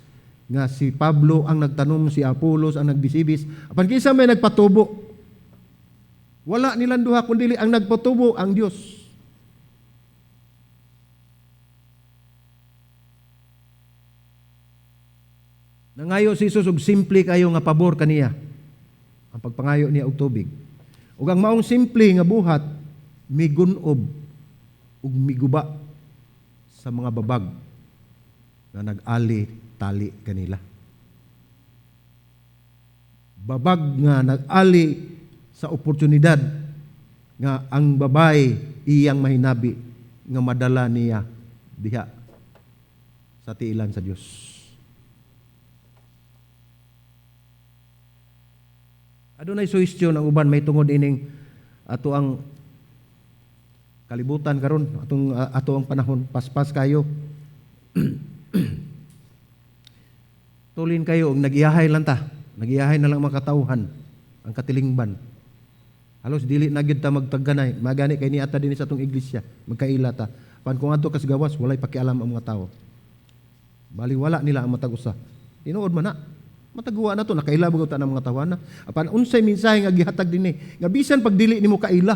nga si Pablo ang nagtanom, si Apolos ang nagbisibis, apan kinsa may nagpatubo? Wala nilang duha kundi ang nagpatubo ang Dios. Nangayo si Jesus og simple kayo nga pabor kaniya. Ang pagpangayo niya og tubig. Ug ang maong simple nga buhat migunob ug miguba sa mga babag nga nag-ali tali kanila. Babag nga nag-ali sa oportunidad nga ang babay iyang mahinabi nga madala niya diha sa tiilan sa Dios. Adunay suhestyon ang uban may tungod ining ato ang kalibutan karon, ato ang panahon, paspas kayo. Tulin kayo og nagiyahay lang ta. Nagiyahay na lang mga katawhan ang katilingban. Halos dili na gyud ta magtagganay, magani kay niata dinhi sa atong iglesia, magkaila ta. Pan kung adto kas gawas, walay pakialam ang mga tawo. Bali wala nila ang matag usa. Tinuod man na. Mataguwa na to, nakaila ba ta ng mga tawana? Apan unsay mensahe nga gihatag dinhi? Nga bisan pag dili nimo kaila,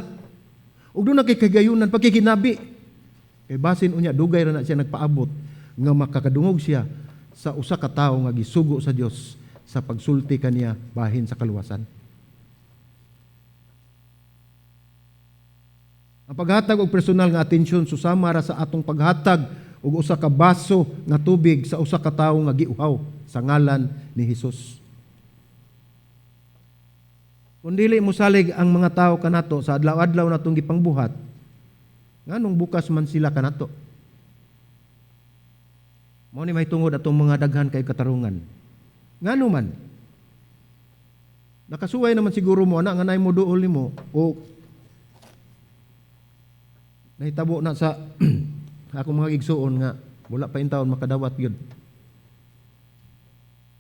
ug doon na kay kagayunan pagkikinabi. Kay basin unya dugay ra na siya nagpaabot nga makakadungog siya sa usa ka tawo nga gisugo sa Dios sa pagsulti kaniya bahin sa kaluwasan. Ang paghatag og personal nga atensyon susama ra sa atong paghatag og usa ka baso nga tubig sa usa ka tawo nga giuhaw sa ngalan ni Hesus. Kung dili mosalig ang mga tawo kanato sa adlaw-adlaw natong gipangbuhat, nganong bukas man sila kanato? Mao ni mahitungod atong mga daghan kay katarungan. Ngano man? Nakasuway naman siguro mo ana nga nay mo duol nimo o nahitabo na sa akong mga igsuon nga wala pa intawon makadawat gyud.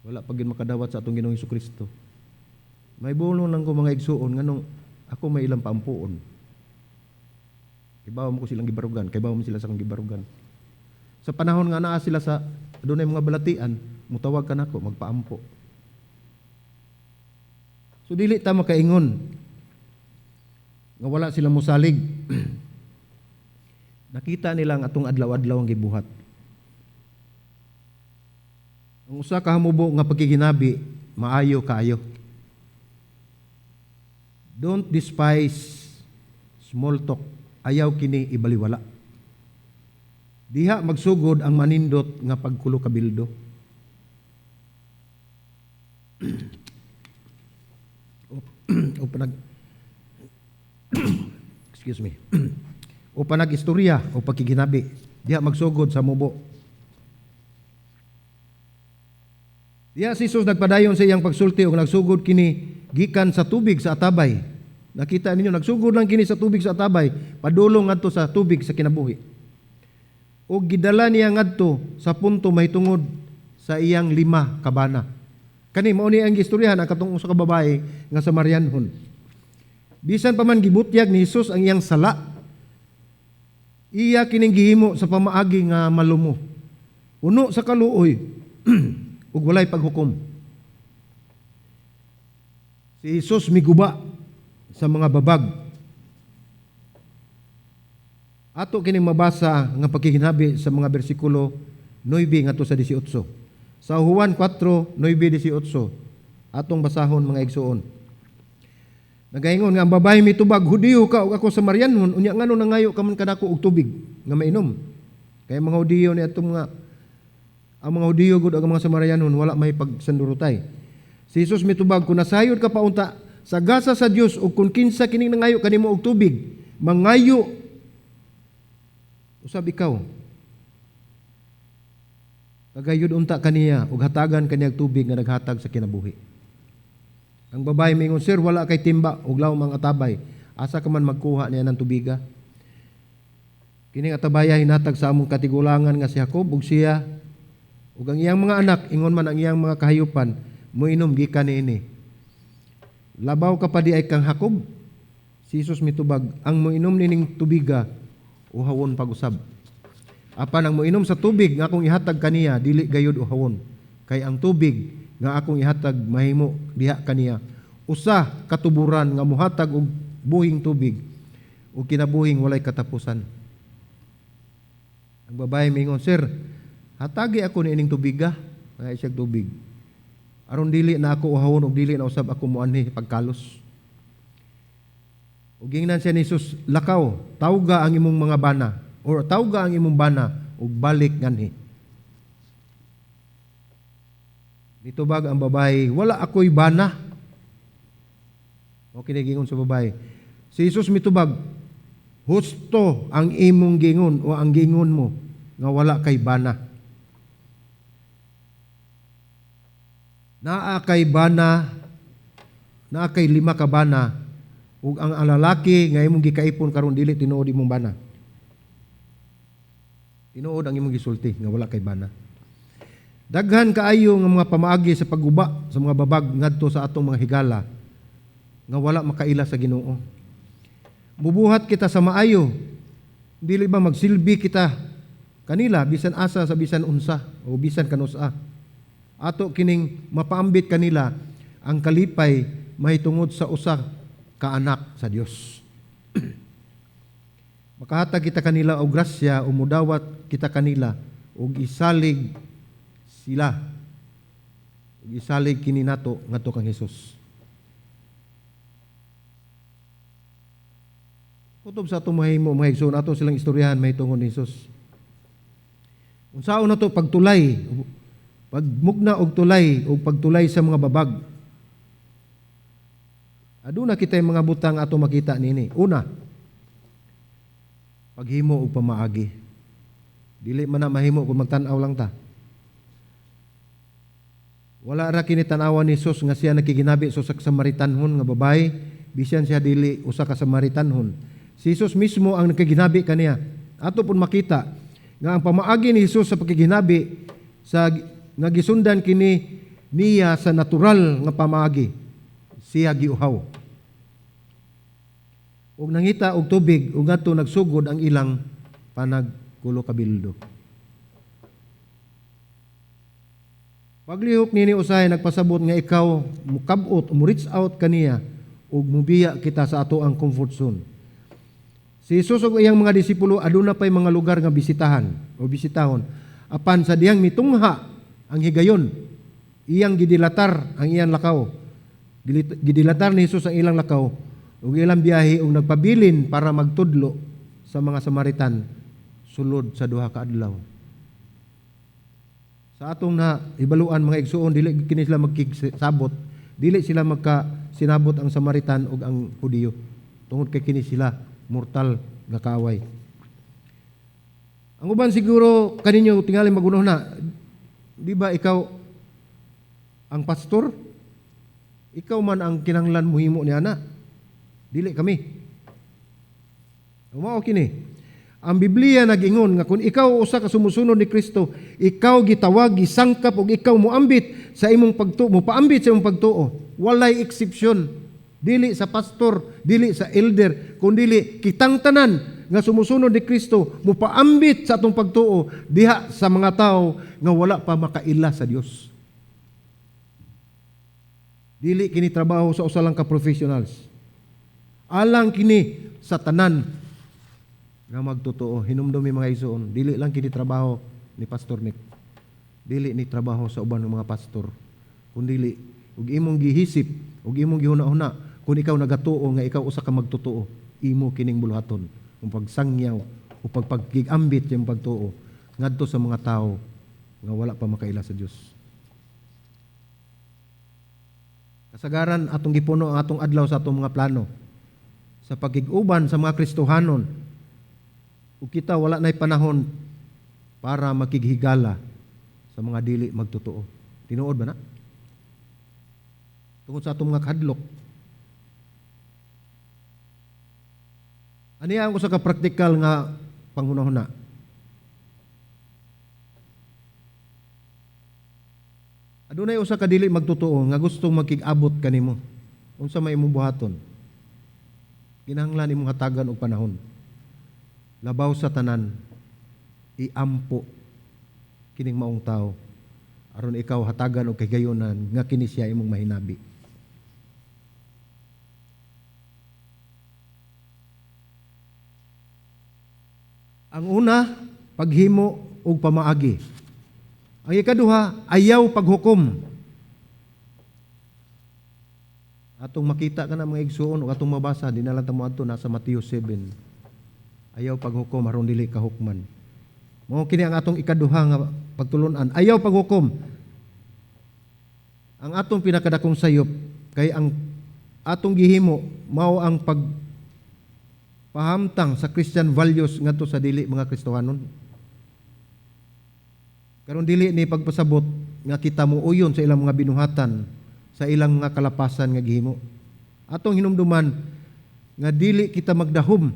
Wala pa gyud makadawat sa atong Ginoong Hesukristo. May bulong lang ko mga igsuon nganong ako may ilang paampuon. Kibaw mo ko silang gibarugan, kibaw mo sila sa akong gibarugan. Sa panahon nga naa sila sa adunay mga balatian, mutawag ka nako magpaampo. So dili ta makaingon nga wala sila mosalig. Nakita nila ang atong adlaw-adlaw ang gibuhat. Ang usa ka hamubo nga pagkiginabi maayo kaayo. Don't despise small talk. Ayaw kini ibaliwala. Diha magsugod ang manindot nga pagkulo kabildo. O panag excuse me. O panag-istorya o pagkiginabi. Diha magsugod sa mubo. Diha si Jesus nagpadayon sa iyang pagsulti og nagsugod kini gikan sa tubig sa atabay. Nakita ninyo, nagsugod lang kini sa tubig sa atabay, padulong ngadto sa tubig sa kinabuhi. Og gidala niya ngadto sa punto mahitungod sa iyang 5 ka bana. Kani mao ni ang gistoryahan ang katong usa ka babae nga Samarianhon. Bisan pa man gibutyag ni Jesus ang iyang sala, iya kining gihimo sa pamaagi nga malumo. Puno sa kaluoy ug walay paghukom. Si Jesus miguba sa mga babag. Ato kining mabasa nga pagkiginabi sa mga bersikulo 9 ngadto sa 18. Sa Juan 4, 9, 18. Atong basahon, mga igsuon. Nagaingon nga ang babae mitubag, "Hudiyo ka ug ako Samarianhon, unya ngano nangayo ka man kanako og tubig nga mainom?" Kay mga Hudiyo ni atong mga ang mga Hudiyo gud ang mga Samarianhon wala may pagsandurutay. Si Jesus mitubag, "Kung nasayod ka paunta sa gasa sa Dios ug kung kinsa kining nangayo kanimo og tubig, mangayo usab ikaw. Kagayod unta kaniya ug hatagan kaniya og tubig nga naghatag sa kinabuhi." Ang babae mingon, "Sir, wala kay timba ug lawom ang atabay. Asa ka man magkuha niya ng tubiga? Kining atabaya hinatag sa among katigulangan nga si Jacob ug siya ug ang iyang mga anak, ingon man ang iyang mga kahayupan, moinom gikan niini. Labaw ka pa di ay kang Jacob?" Si Jesus mitubag, "Ang moinom nining tubiga uhawon pag-usab. Apan ang moinom sa tubig nga akong ihatag kaniya dili gayud uhawon. Kay ang tubig nga akong ihatag mahimo diha kaniya usa ka tuburan nga mohatag og buhing tubig ug kinabuhing walay katapusan." Ang babae mingon, "Sir, hatagi ako niining tubiga," nga isang tubig, "aron dili na ako uhawon ug dili na usab ako moanhi pagkalos." Ug gingnan siya ni Jesus, "Lakaw, tawga ang imong mga bana, or tawga ang imong bana ug balik nganhi." Nitubag ang babae, "Wala ako'y bana." O kinigingon sa babae. Si Jesus mitubag, "Husto ang imong gingon o ang gingon mo nga wala kay bana. Naa kay bana, naa kay 5 ka bana, ug ang lalaki nga imong gikaipon karon dili tinuod imong bana. Tinuod ang imong gisulti nga wala kay bana." Daghan kaayo nga mga pamaagi sa pagguba sa mga babag ngadto sa atong mga higala nga wala makaila sa Ginoo. Mubuhat kita sa maayo, dili ba magsilbi kita kanila bisan asa sa bisan unsa o bisan kanusa. Ato kining mapaambit kanila ang kalipay mahitungod sa usa ka anak sa Dios. Makahatag kita kanila og grasya o mudawat kita kanila og isalig sila ug isalig kini nato ngadto kang Hesus. Kutob sa atong mahimo mga igsoon, ato silang istoryahan mahitungod ni Hesus. Unsaon nato pagtulay, pagmugna og tulay og pagtulay sa mga babag. Aduna kitay mga butang ato makita niini. Una, paghimo og pamaagi. Dili man na mahimo kung magtan-aw lang ta. Wala ra kini tan-awan ni Jesus nga siya nakiginabi sa usa ka Samaritanhon nga babae, bisan siya dili usa ka Samaritanhon. Si Jesus mismo ang nakiginabi kaniya. Ato pun makita nga ang pamaagi ni Jesus sa pagkiginabi sa nga gisundan kini niya sa natural nga pamaagi, siya giuhaw. Ug nangita og tubig ug ngadto nagsugod ang ilang panagkulo kabildo. Paglihok nini usahay nagpasabot nga ikaw mukabot, mo reach out kaniya ug mubiya kita sa ato ang comfort zone. Si Jesus ug iyang mga disipulo aduna pay mga lugar nga bisitahan o bisitahon. Apan sa dihang mitungha ang higayon, Iyang gidilatar ang iyang lakaw. Gidilatar ni Jesus ang ilang lakaw ug ilang biyahe ug nagpabilin para magtudlo sa mga Samaritan sulod sa 2 ka adlaw. Sa atong na hibaluan mga igsuon, dili kini sila magkigsabot, dili sila magkasinabot ang Samaritan ug ang Hudiyo tungod kay kini sila mortal nga kaaway. Ang uban siguro kaninyo tingali magunoh na, di ba ikaw ang pastor? Ikaw man ang kinahanglan mohimo ni ana. Dili kami. Mao kini. Ang Biblia nag-ingon nga kung ikaw usa ka sumusunod ni Kristo, ikaw gitawag, gisangkap ug ikaw moambit sa imong pagtuo, mopaambit sa imong pagtuo. Walay exception. Dili sa pastor, dili sa elder, kun dili kitang tanan nga sumusunod ni Kristo mopaambit sa atong pagtuo diha sa mga tawo nga wala pa makaila sa Dios. Dili kini trabaho sa usa lang ka professionals. Alang kini sa tanan nga magtotoo. Hinumdumi mga igsoon, dili lang kini trabaho ni Pastor Nick. Dili ni trabaho sa uban ng mga pastor. Kundili ug imong gihisip ug imong gihuna-huna kung ikaw nagatuo nga ikaw usa ka magtotoo, imo kining buluhaton ug pagsangyaw o pagpagigambit yung pagtuo ngadto sa mga tawo nga wala pa makaila sa Dios. Kasagaran atong gipuno ang atong adlaw sa atong mga plano sa pagkig-uban sa mga Kristohanon. Ug kita wala nay panahon para makighigala sa mga dili magtotoo. Tinuod ba na? Tungod sa atong mga kahadlok. Aniya ang usa ka praktikal nga panghunahuna. Adunay usa ka dili magtotoo nga gustong magkig-abot kanimo. Unsa may imong buhaton? Kinahanglan imong hatagan og panahon. Labaw sa tanan, iampo kining maong tawo aron ikaw hatagan og kahigayonan nga kini siya imong mahinabi. Ang una, paghimo og pamaagi. Ang ikaduha, ayaw paghukom. Atong makita ka na mga igsuon o atong mabasa, di na lang tamo adto, nasa Mateo 7. Ayaw paghukom aron dili ka hukman. Mao kini ang atong ikaduha nga pagtulunan, ayaw paghukom. Ang atong pinakadakong sayop kay ang atong gihimo mao ang pagpahamtang sa Christian values ngadto sa dili mga Kristohanon. Karon dili ni pagpasabot nga kita muuyon sa ilang mga binuhatan, sa ilang mga kalapasan nga gihimo. Atong hinumduman nga dili kita magdahom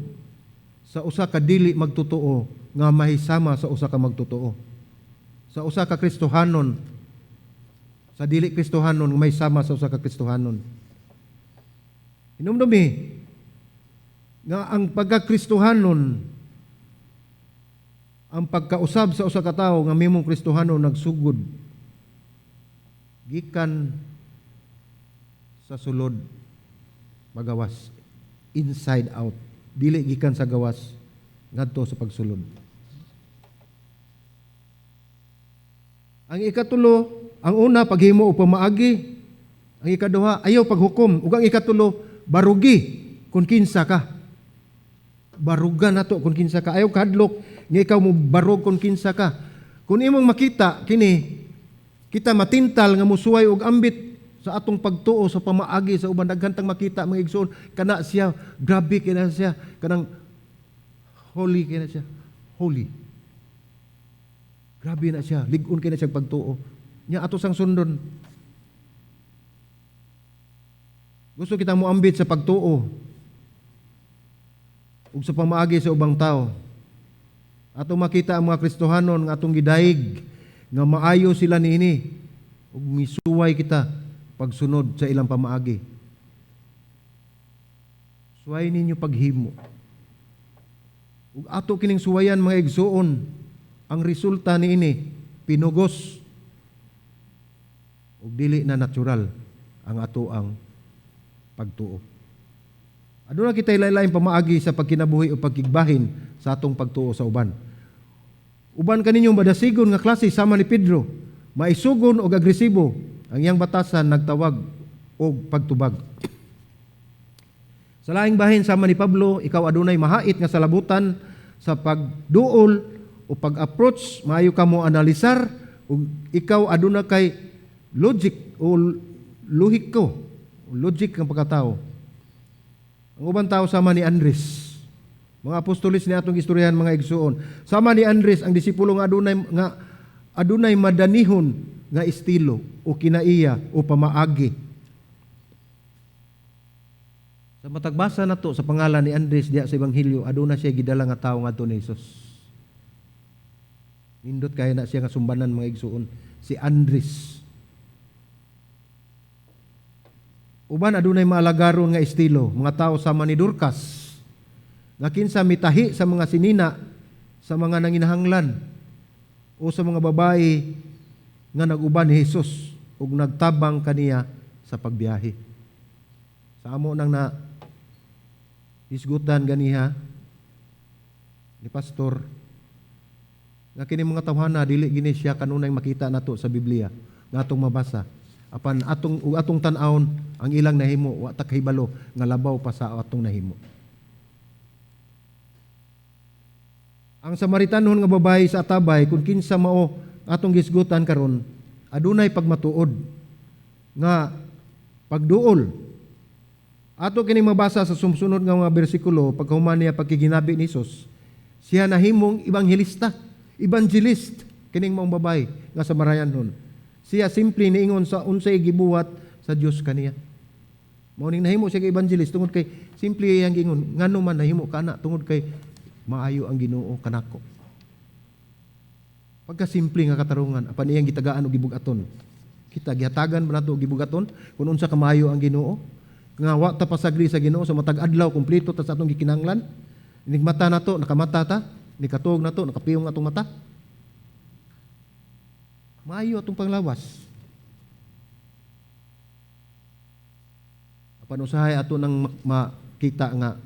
sa usa ka dili magtotoo nga mahisama sa usa ka magtotoo. Sa usa ka Kristohanon, sa dili Kristohanon nga mahisama sa usa ka Kristohanon. Hinumdumi nga ang pagka-Kristohanon, ang pagkausab sa usa ka tawo nga mimong Kristohanon nagsugod gikan sa sulod magawas, inside out, dili gikan sa gawas ngadto sa pagsulod. Ang ikatulo, ang una paghimo og pamaagi, ang ikaduha ayaw paghukom, ug ang ikatulo barugi kun kinsa ka. Baruga nato kun kinsa ka. Ayaw kahadlok nga ikaw mo barug kun kinsa ka. Kun imong makita kini, kita matintal nga musuway og ambit sa atong pagtuo sa pamaagi sa uban, daghan tang makita mga igsoon, kana siya grabe kina siya, kanang holy kina siya, holy. Grabe na siya, lig-on kina siya pagtuo. Nya ato sang sundon. Gusto kita moambit sa pagtuo ug sa pamaagi sa ubang tao. Atong makita ang mga Kristohanon nga atong gidaig nga maayo sila niini ug misuway kita pagsunod sa ilang pamaagi. Suway ninyo paghimo. Ug ato kining suwayan mga igsuon, ang resulta niini pinugos ug dili na natural ang ato ang pagtuo. Aduna kita lain-laing pamaagi sa pagkinabuhi o pagkigbahin sa atong pagtuo sa uban. Uban kaninyong madasigon nga klase sama ni Pedro, maisugon og agresibo. Ang iyang batasan nagtawag og pagtubag. Sa laing bahin, sama ni Pablo, ikaw adunay mahait nga salabutan sa pagduol o pag-approach, maayo ka mo analisar, ug ikaw aduna kay logic o lohiko, logic ng pagkatao. Ang uban tao sama ni Andres, mga apostolis ni atong istoryahan, mga igsuon. Sama ni Andres, ang disipulo nga adunay madanihon nga estilo o kinaiya o pamaagi. Sa matagbasa nato sa pangalan ni Andres diya sa Ebanghelyo, aduna siya gidala nga tawo ngadto ni Jesus. Nindot kaya na siya nga sumbanan, mga igsuon, si Andres. Uban adunay maalagaron nga estilo, mga tao sama ni Dorcas, nga kinsa mitahi sa mga sinina sa mga nanginahanglan o sa mga babae nga nag-uban ni Jesus ug nagtabang kaniya sa pagbiyahe. Sa amo nang na hisgutan ganiha ni pastor nga kini mga tawhana dili gini siya kanunay makita nato sa Biblia nga atong mabasa, apan atong ug atong tan-awon ang ilang nahimo, wa ta kahibalo nga labaw pa sa atong nahimo. Ang Samaritanon nga babae sa atabay, kung kinsa mao atong gisgutan karon, adunay pagmatuod nga pagduol. Ato kini mabasa sa sumsunod nga mga bersikulo, pagkahuman niya pagkiginabi ni Jesus, siya nahimong ebanghelista, evangelist kining maong babae nga Samaritanhon. Siya simple niingon sa unsay gibuhat sa Dios kaniya. Mao ning nahimo siya evangelist tungod kay simple iyang giingon, ngano man nahimo kana, tungod kay maayo ang Ginoo kanako. Pagkasimple nga katarungan, apan iyang gitagaan og gibug-aton. Kita gihatagan ba nato og gibugaton kung unsa ka maayo ang Ginoo? Nga wa ta pasagli sa Ginoo sa matag adlaw kumpleto ta sa atong gikinahanglan. Inig mata nato, nakamata ta, nikatuog nato, nakapiyong atong mata. Maayo atong panglawas. Apan usahay ato nang makita nga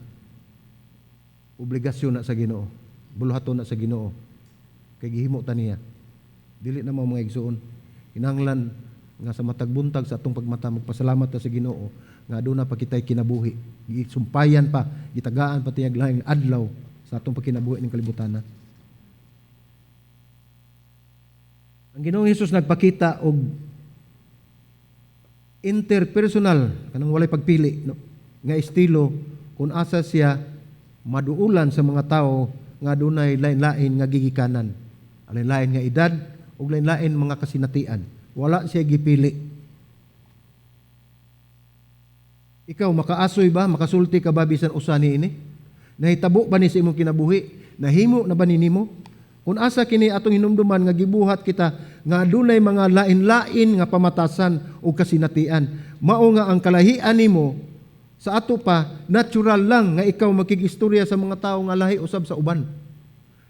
obligasyon na sa Ginoo, buluhaton na sa Ginoo. Kay gihimo ta niya. Dili na mao, mga igsuon. Kinahanglan nga sa matag buntag sa atong pagmata magpasalamat ta sa Ginoo nga aduna pa kitay kinabuhi. Gisumpayan pa, gitagaan pa tiyag laing adlaw sa atong pagkinabuhi ning kalibutan. Ang Ginoong Hesus nagpakita og interpersonal, kanang walay pagpili, no, nga estilo kung asa siya maduulan sa mga tao nga adunay lain-lain nga gigikanan, lain-lain nga edad ug lain-lain mga kasinatian. Wala siya gipili. Ikaw, makaasoy ba? Makasulti ka ba bisan usa niini? Nahitabo ba ni sa imong kinabuhi? Nahimo na ba ni nimo? Kung asa kini atong hinumduman nga gibuhat kita nga adunay mga lain-lain nga pamatasan o kasinatian. Mao nga ang kalahian nimo sa ato pa, natural lang nga ikaw makig-istorya sa mga tawo nga lahi usab sa uban.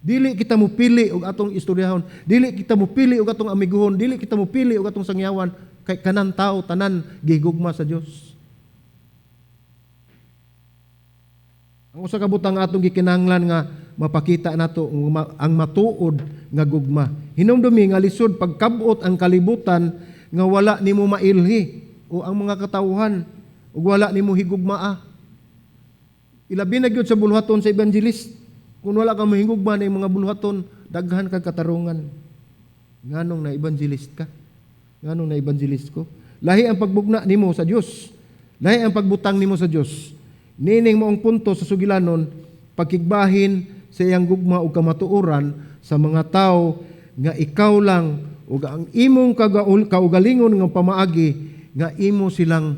Dili kita mopili og atong istoryahon, dili kita mopili og atong amiguhon, dili kita mopili og atong sangyawan, kay kanan tao tanan gihigugma sa Dios. Ang usa ka butang atong gikinahanglan nga mapakita nato ang matuod nga gugma. Hinumdumi nga lisod pagkabot ang kalibutan nga wala nimo mailhi o ang mga katawhan ug wala nimo higugmaa. Ilabi na gyud sa buluhaton sa evangelist. Kung wala ka mahigugma na mga buluhaton, daghan kag katarungan. Nganong na evangelist ka? Nganong na evangelist ko? Lahi ang pagbugna nimo sa Dios. Lahi ang pagbutang nimo sa Dios. Nining maong punto sa sugilanon, pagkigbahin sa iyang gugma ug kamatuoran sa mga tawo nga ikaw lang ug ang imong kaugalingon nga pamaagi nga imo silang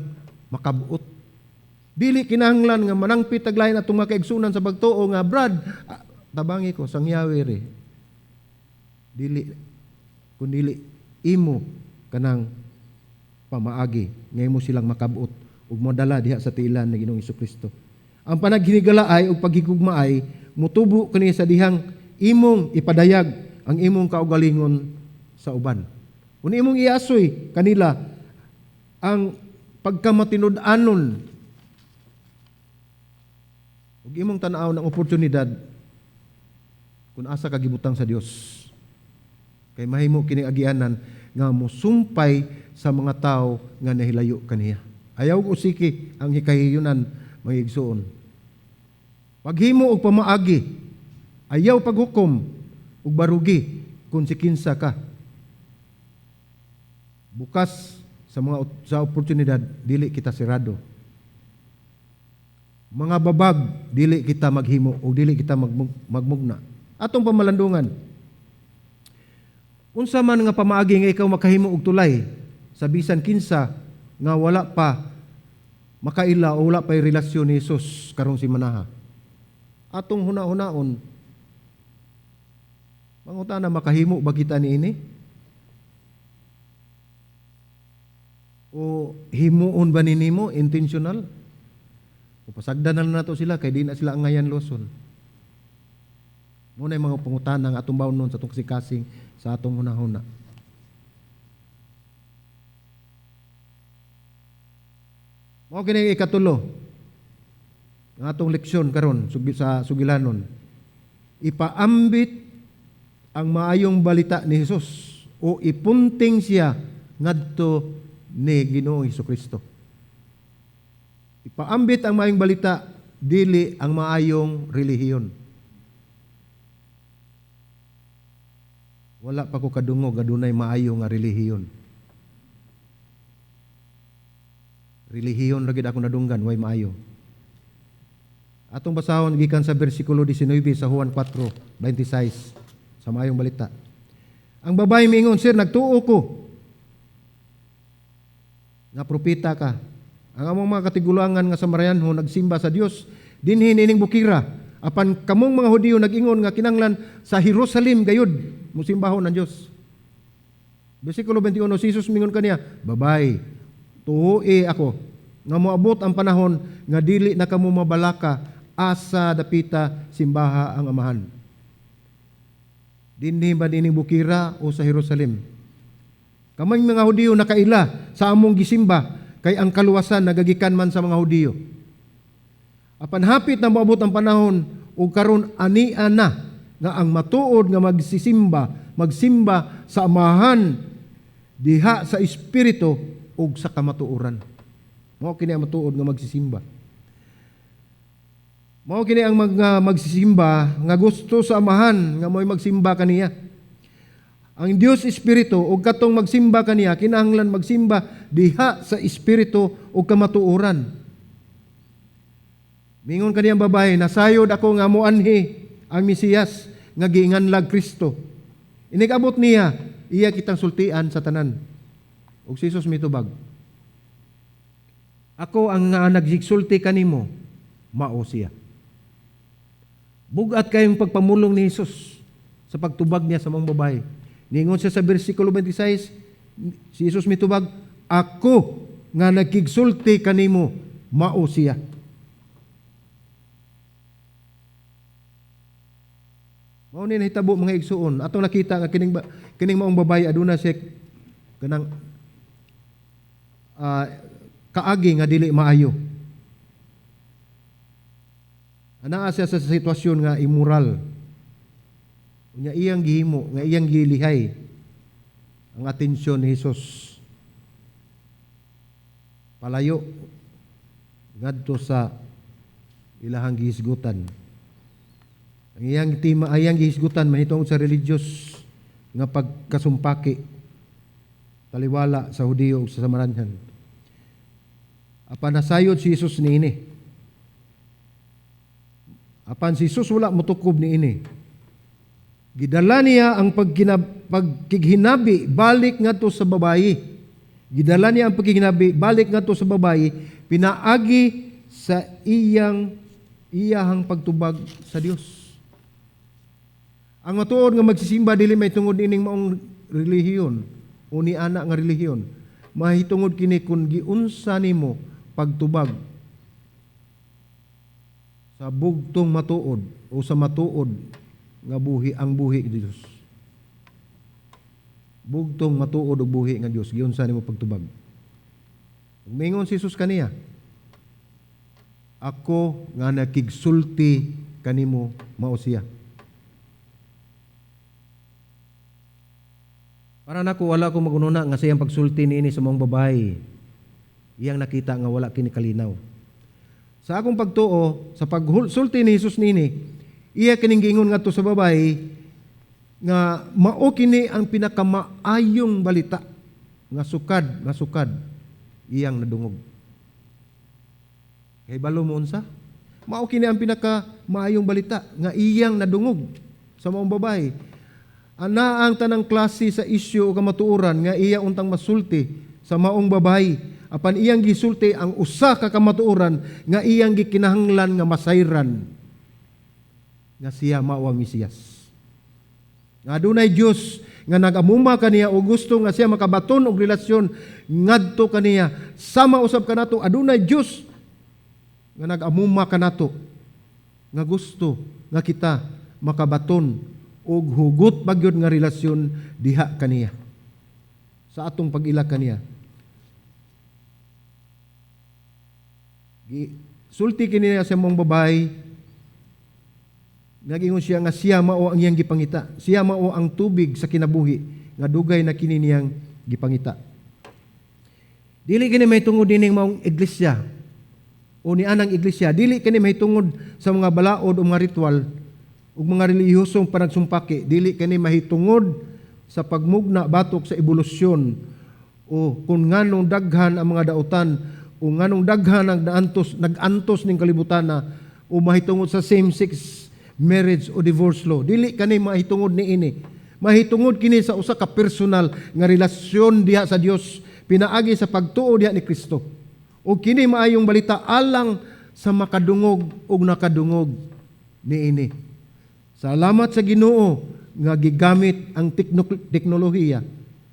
makabuot. Dili kinahanglan nga manangpit taglain atong mga kaigsunan sa pagtuo nga brad, tabangi ko sangyawi re. Dili kun dili imo kanang pamaagi nga imo silang makabuot ug modala diha sa tiilan ni Ginoong Hesukristo. Ang panaghinigala ay ug paghigugma ay mutubo kani sa dihang imong ipadayag ang imong kaugalingon sa uban. Kun imong iasoy kanila ang pagkamatinud-anon ug imong tan-aw ng oportunidad kung asa ka gibutang sa Dios. Kay mahimo kini agianan nga mosumpay sa mga tao nga nahilayo kaniya. Ayaw usiki ang hikahiyunan, mga igsuon. Paghimo og pamaagi, ayaw paghukom ug barugi kung si kinsa ka. Bukas sa mga sa oportunidad, dili kita sirado. Mga babag, dili kita maghimo o dili kita magmugna. Atong pamalandungan. Unsa man nga pamaagi nga ikaw makahimo og tulay sa bisan kinsa nga wala pa makaila o wala pa relasyon ni Jesus karong simanaha? Atong huna-hunaon, mangutana, makahimo ba kita niini? O himuon ba ni nimo intentional? O pasagdan na nato sila kay di na sila angayan loson. Muna yung mga pangutana nga atong baon sa atong kasikasing sa atong hunahuna. Mao kini ikatulo ang atong leksyon karon sa sugilanon. Ipaambit ang maayong balita ni Hesus o ipunting siya ngadto ni Ginoong Hesukristo. Ipaambit ang maayong balita, dili ang maayong relihiyon. Wala pa ko kadungog adunay maayo nga relihiyon. Relihiyon ra gid ako nadunggan, way maayo. Atong basahon gikan sa bersikulo 19 sa Juan 4:26 sa maayong balita. Ang babae miingon, "Sir, nagtuo ko nga propeta ka. Ang among mga katigulangan nga Samarianhon nagsimba sa Dios dinhi nining bukira. Apan kamong mga Hudiyo nag-ingon nga kinahanglan sa Jerusalem gayud mosimbahon ang Dios." Bersikulo 21, si Jesus mingon kaniya, "Babay, tuoi ako nga moabot ang panahon nga dili na kamo mabalaka asa dapita simbaha ang Amahan." Dinhi ba nining bukira o sa Jerusalem? Kamang mga Hudiyo nakaila sa among gisimba kay ang kaluwasan nagagikan man sa mga Hudiyo. Apan hapit na moabot ang panahon ug karon ania na nga ang matuod nga magsimba sa Amahan diha sa espiritu ug sa kamatuoran. Mao kini ang matuod nga magsisimba. Mao kini ang mga magsisimba nga gusto sa Amahan nga mo'y magsimba kaniya. Ang Dios espiritu ug katong magsimba kaniya kinahanglan magsimba diha sa espiritu ug kamatuoran. Mingon kaniyang babae, "Nasayod ako nga moanhi ang Mesiyas nga giinganlag Kristo. Inig-abot niya, iya kitang sultian sa tanan." Ug si Jesus mitubag, "Ako ang nga nagsigsulti kanimo, mao siya." Bugat kayong pagpamulong ni Jesus sa pagtubag niya sa mga babae. Ningon siya sa bersikulo 26, si Jesus mitubag, "Ako nga nagkigsulti kanimo, mao siya." Mao ni nahitabo mga igsuon. Atong nakita nga kining maong babae aduna siya kanang kaagi nga dili maayo. Anaa siya sa sitwasyon nga immoral. Unya iyang gihimo, nga iyang gilihay ang atensyon ni Jesus. Palayo ngadto sa ilahang gihisgutan. Ang iyang tima, iyang gihisgutan mahitungod sa religious nga pagkasumpaki taliwala sa Hudiyo ug sa Samaranhan. Apan nasayod si Jesus niini. Apan si Jesus wala motukob niini. Gidala niya ang pagkighinabi balik ngadto sa babayi. Gidala niya ang pagkighinabi balik ngadto sa babayi pinaagi sa iyahang pagtubag sa Dios. Ang matuod nga magsisimba dili may tungod ining maong relihiyon o ni ana nga relihiyon. Mahitungod kini kun giunsa nimo pagtubag sa bugtong matuod o sa matuod nga buhi ang buhi ni Dios. Bugtong matuod og buhi nga Dios, giunsa nimo pagtubag. Mingon si Jesus kaniya, "Ako nga nakigsulti kanimo mao siya." Para nako, wala ko magununa nga sa iyang pagsulti niini sa maong babae, iyang nakita nga wala kini kalinaw. Sa akong pagtuo, sa pagsulti ni Jesus nini, iya kining giingon ngadto sa babae nga mao kini ang pinakamaayong balita nga sukad iyang nadungog. Kay balo mo unsa? Mao kini ang pinakamaayong balita nga iyang nadungog sa maong babae. Ana ang tanang klase sa isyu o kamatuoran nga iya untang masulti sa maong babae. Apan iyang gisulti ang usa ka kamatuoran nga iyang gikinahanglan nga masayran, nga siya mao ang Mesiyas. Nga adunay Dios nga nag-amuma kaniya o gusto nga siya makabaton og relasyon ngadto kaniya. Sama usab kanato, adunay Dios nga nag-amuma kanato nga gusto nga kita makabaton og hugot bagyod nga relasyon diha kaniya sa atong pag-ila kaniya. Sulti kini sa maong babae, nagingon siya nga siya mao ang iyang gipangita. Siya mao ang tubig sa kinabuhi nga dugay na kini niyang gipangita. Dili kini mahitungod nining maong iglesia o ni anang iglesia. Dili kini mahitungod sa mga balaod o mga ritual ug mga relihiyosong panagsumpaki. Dili kini mahitungod sa pagmugna batok sa ebolusyon o kung nganong daghan ang mga dautan o nganong daghan ang nag-antos ning kalibutan na o mahitungod sa same-sex marriage o divorce law. Dili kani mahitungod niini. Mahitungod kini sa usa ka personal nga relasyon diha sa Dios pinaagi sa pagtuo diha ni Kristo. O kini maayong balita alang sa makadungog ug nakadungog niini. Salamat sa Ginoo nga gigamit ang teknolohiya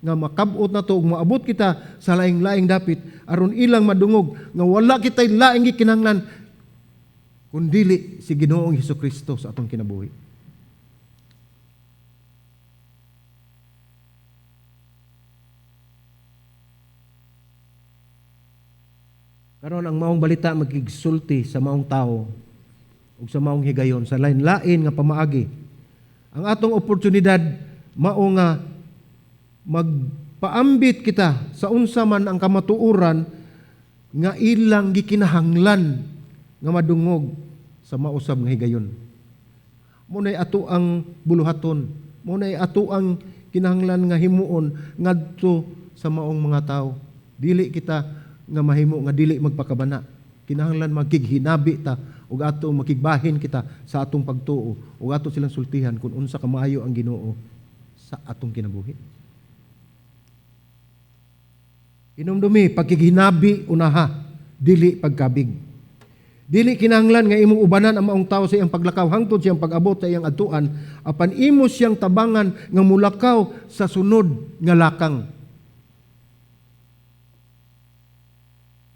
nga makabot na to ug moabot kita sa laing-laing dapit aron ilang madungog nga wala kitay laing gikinahanglan kun dili si Ginoong Hesukristo sa atong kinabuhi. Karon ang maong balita magigsulti sa maong tao ug sa maong higayon sa lain-lain nga pamaagi. Ang atong oportunidad mao nga magpaambit kita sa unsa man ang kamatuoran nga ilang gikinahanglan nga madungog sa mausab nga higayon. Muna'y ato ang buluhaton, muna'y ato ang kinahanglan nga himuon ngadto sa maong mga tawo. Dili kita nga mahimo nga dili magpakabana. Kinahanglan magkighinabi ta ug ato makigbahin kita sa atong pagtuo ug ato silang sultihan kung unsa ka maayo ang Ginoo sa atong kinabuhi. Hinumdumi, pagkighinabi unaha, dili pagkabig. Dili kinahanglan nga imong ubanan ang maong tawo sa iyang paglakaw hangtod siyang pag-abot sa iyang adtuan, apan imo siyang tabangan nga mulakaw sa sunod nga lakang.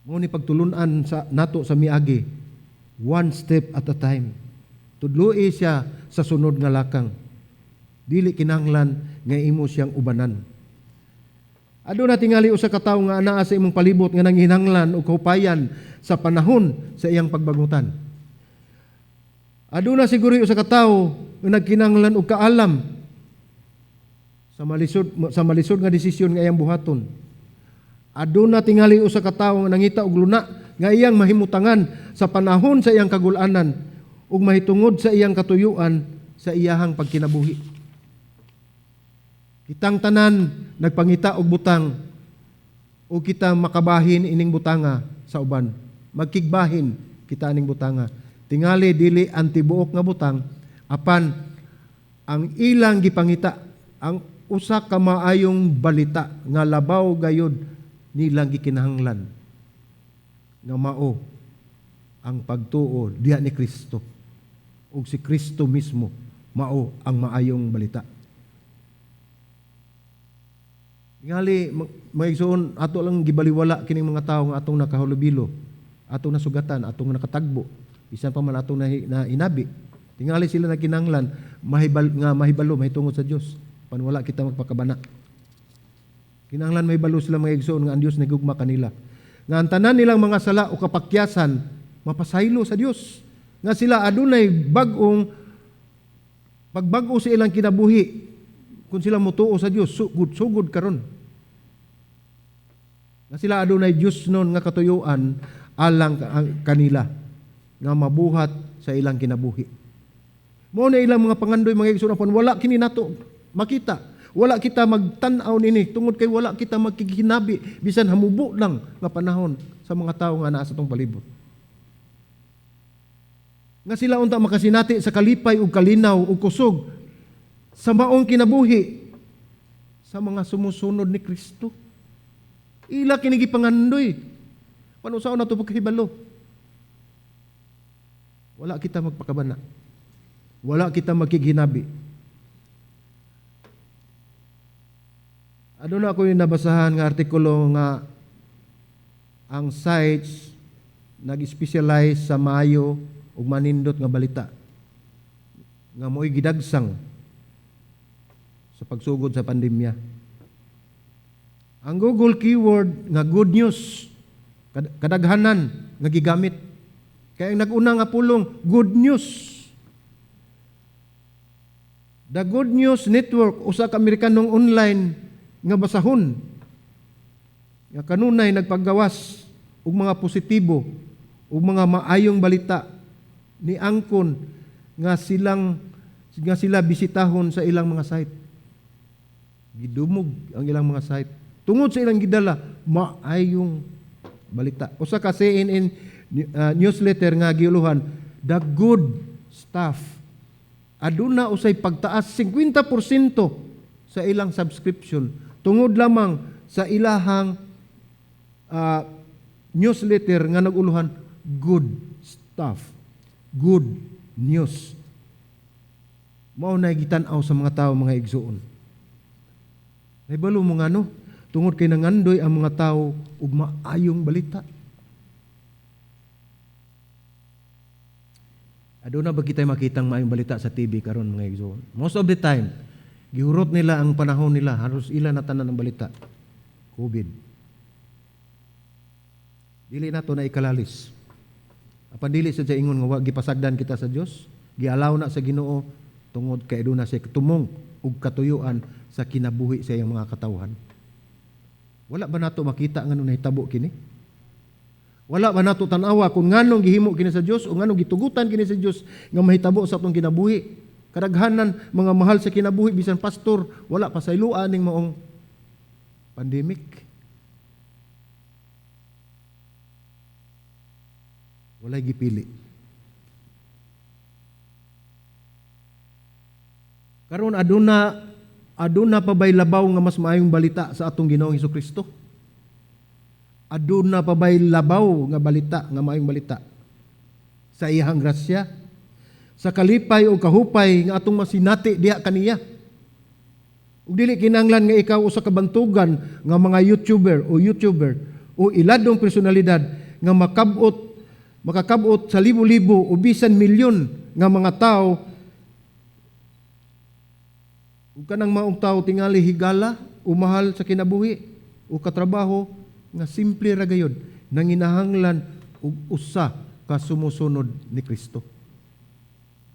Mao ni pagtulun-an sa nato sa miagi, one step at a time. Tudloi siya sa sunod nga lakang. Dili kinahanglan nga imo siyang ubanan. Aduna tingali usa ka tawo nga anaa sa imong palibot nga nanghinanglan og kahupayan sa panahon sa iyang pagbagutan. Aduna siguro usa ka tawo nga nagkinahanglan og kaalam sa malisod nga desisyon nga iyang buhaton. Aduna tingali usa ka tawo nga nangita og luna nga iyang mahimutangan sa panahon sa iyang kagulanan ug mahitungod sa iyang katuyuan sa iyahang pagkinabuhi. Kitang tanan nagpangita og butang o kita makabahin ining butanga sa uban. Magkigbahin kita aning butanga. Tingali dili ang tibuok nga butang apan ang ilang gipangita ang usa ka maayong balita nga labaw gayud nilang gikinahanglan nga mao ang pagtuo diha ni Kristo ug si Kristo mismo mao ang maayong balita. Tingali, mga igsoon, ato lang gibaliwala kining mga tawo nga atong nakahulubilo, atong nasugatan, atong nakatagbo, bisan pa man atong na inabi. Tingali sila nagkinahanglan nga mahibalo mahitungod sa Dios. Pan wala kita magpakabana. Kinahanglan mahibalo sila, mga igsoon, nga ang Dios nagugma kanila. Nga ang tanan nilang mga sala o kapakyasan mapasaylo sa Dios. Nga sila adunay bag-ong pagbag-o sa ilang kinabuhi. Kung sila motuo sa Dios, sugod sugod karon. Nga sila adunay Dios nun nga katuyuan alang kanila nga mabuhat sa ilang kinabuhi. Mao na ilang mga pangandoy, mga igsoon, apan wala kini nato makita. Wala kita magtan-aw nini tungod kay wala kita magkikinabi bisan hamubo lang nga panahon sa mga tawo nga naa sa atong palibot. Nga sila unta makasinati sa kalipay ug kalinaw ug kusog sa maong kinabuhi sa mga sumusunod ni Kristo. Ila kini gipangandoy. Panusaon nato pagkahibalo? Wala kita magpakabana. Wala kita magkighinabi. Aduna ako yung nabasahan nga artikulo nga ang sites nag-specialize sa maayo ug manindot nga balita nga mo'y gidagsang sa pagsugod sa pandemya. Ang Google keyword nga "good news" kadaghanan nga gigamit. Kaya ang nag-una nga pulong, "good news." The Good News Network, usa ka Amerikanong online nga basahon nga kanunay nagpagawas og mga positibo ug mga maayong balita, ni angkon nga sila bisitahon sa ilang mga site. Gidumog ang ilang mga site tungod sa ilang gidala maayong balita. Usa ka CNN newsletter nga giuluhan "The Good Stuff" aduna usay pagtaas 50% sa ilang subscription tungod lamang sa ilahang newsletter nga naguluhan "Good Stuff", "Good News". Mao na gitan-aw sa mga tao, mga igsuon. Nahibalo mo ngano? Tungod kay nangandoy ang mga tao og maayong balita. Aduna ba kita'y makitang maayong balita sa TV karon, mga igsuon? Most of the time, gihurot nila ang panahon nila, halos ila na tanan ang balita. COVID. Dili nato na ikalalis. Apan dili sa ingon nga wa gipasagdan kita sa Dios, gialaw na sa Ginoo tungod kay aduna siya tumong ug katuyuan sa kinabuhi sa iyang mga katawhan. Wala ba nato makita nganong nahitabo kini? Wala ba nato tan-awa kung nganong gihimo kini sa Dios o nganong gitugutan kini sa Dios nga mahitabo sa atong kinabuhi? Kadaghanan mga mahal sa kinabuhi, bisan pastor, wala pa sayloan ning maong pandemic. Walay gipili. Karon aduna pa bay labaw nga mas maayong balita sa atong Ginoong Hesukristo? Aduna pa bay labaw nga balita, nga maayong balita sa iyang grasya, sa kalipay o kahupay nga atong masinati diha kaniya? Ug dili kinahanglan nga ikaw usa ka bantugan nga mga YouTuber o iladong personalidad nga makakabot sa libo-libo o bisan milyon nga mga tao. Ug kanang maong tao tingali higala o mahal sa kinabuhi o katrabaho nga simple ra gayud, nanginahanglan og usa ka sumusunod ni Kristo.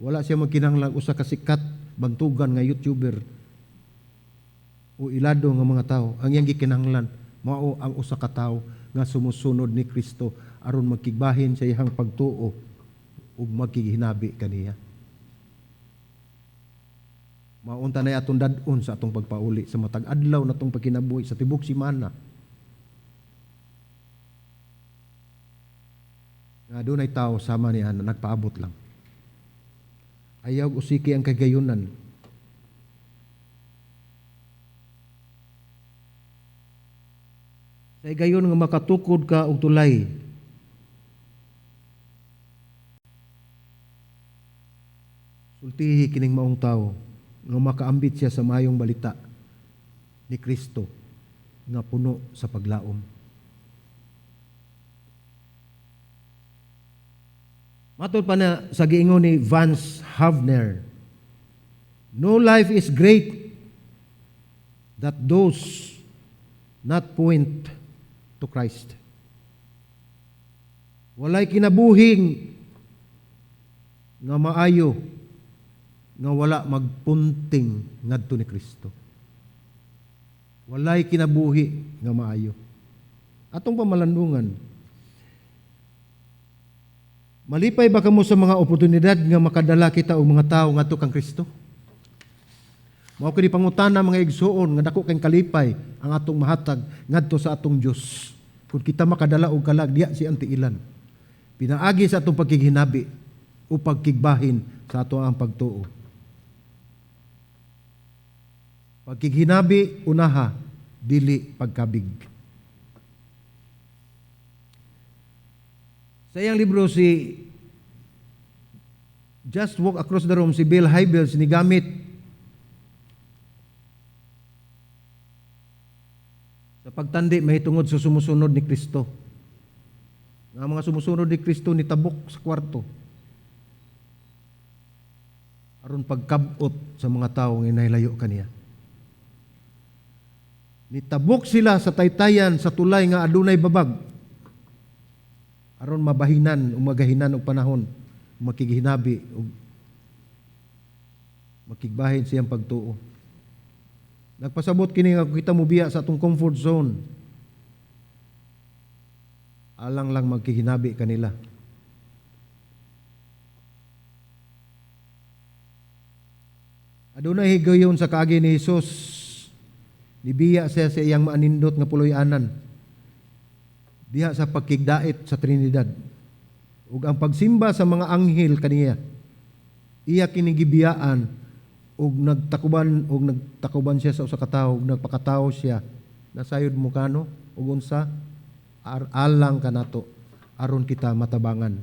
Wala siya magkinahanglan usa ka sikat bantugan nga YouTuber o ilado nga mga tao. Ang iyang gikinahanglan mao ang usa ka tawo nga sumusunod ni Kristo aron magkigbahin sa iyang pagtuo ug magkigihinabi kaniya. Maunta na atong dad-on sa atong pagpauli sa matag adlaw natong pagkinabuhi sa tibok semana. Nga dunay tao sama niya na nagpaabot lang. Ayaw usiki ang kagayunan. Sa higayon nga makatukod ka og tulay, sultihi kining maong tao nga makaambit siya sa maayong balita ni Kristo nga puno sa paglaom. Matod pa na sa giingon ni Vance Havner, "No life is great that does not point to Christ." Walay kinabuhing nga maayo nga wala magpunting ngadto ni Kristo. Walay kinabuhi nga maayo. Atong pamalandungan. Malipay ba kamo sa mga oportunidad nga makadala kita og mga tawo ngadto kang Kristo? Mao kini pangutana, mga igsuon, nga dako kay kalipay ang atong mahatag ngadto sa atong Dios. Kung kita makadala og kalag diha sa iyang tiilan, pinaagi sa atong pagkighinabi o pagkigbahin sa ato ang pagtuo. Pagkighinabi unaha, dili pagkabig. Sa iyang libro si Just Walk Across the Room, si Bill Hybels nigamit sa pagtandi mahitungod sa sumusunod ni Kristo. Nga mga sumusunod ni Kristo nitabok sa kwarto aron pagkabot sa mga tawo nga nahilayo kaniya. Nitabok sila sa taytayan sa tulay nga adunay babag aron mabahinan o magahinan og panahon, makighinabi og makigbahin siyang pagtuo. Nagpasabot kini nga kita mobiya sa atong comfort zone alang lang magkihinabi kanila. Adunay higayon sa kaagi ni Hesus. Nibiya siya sa iyang maanindot nga puloy-anan diha sa pagkigdait sa Trinidad. Ug ang pagsimba sa mga anghel kaniya, iya kini gibiyaan ug nagtakuban siya sa usa ka tawo, ug nagpakatawo siya. Nasayod mo kano ug unsa alang kanato aron kita matabangan.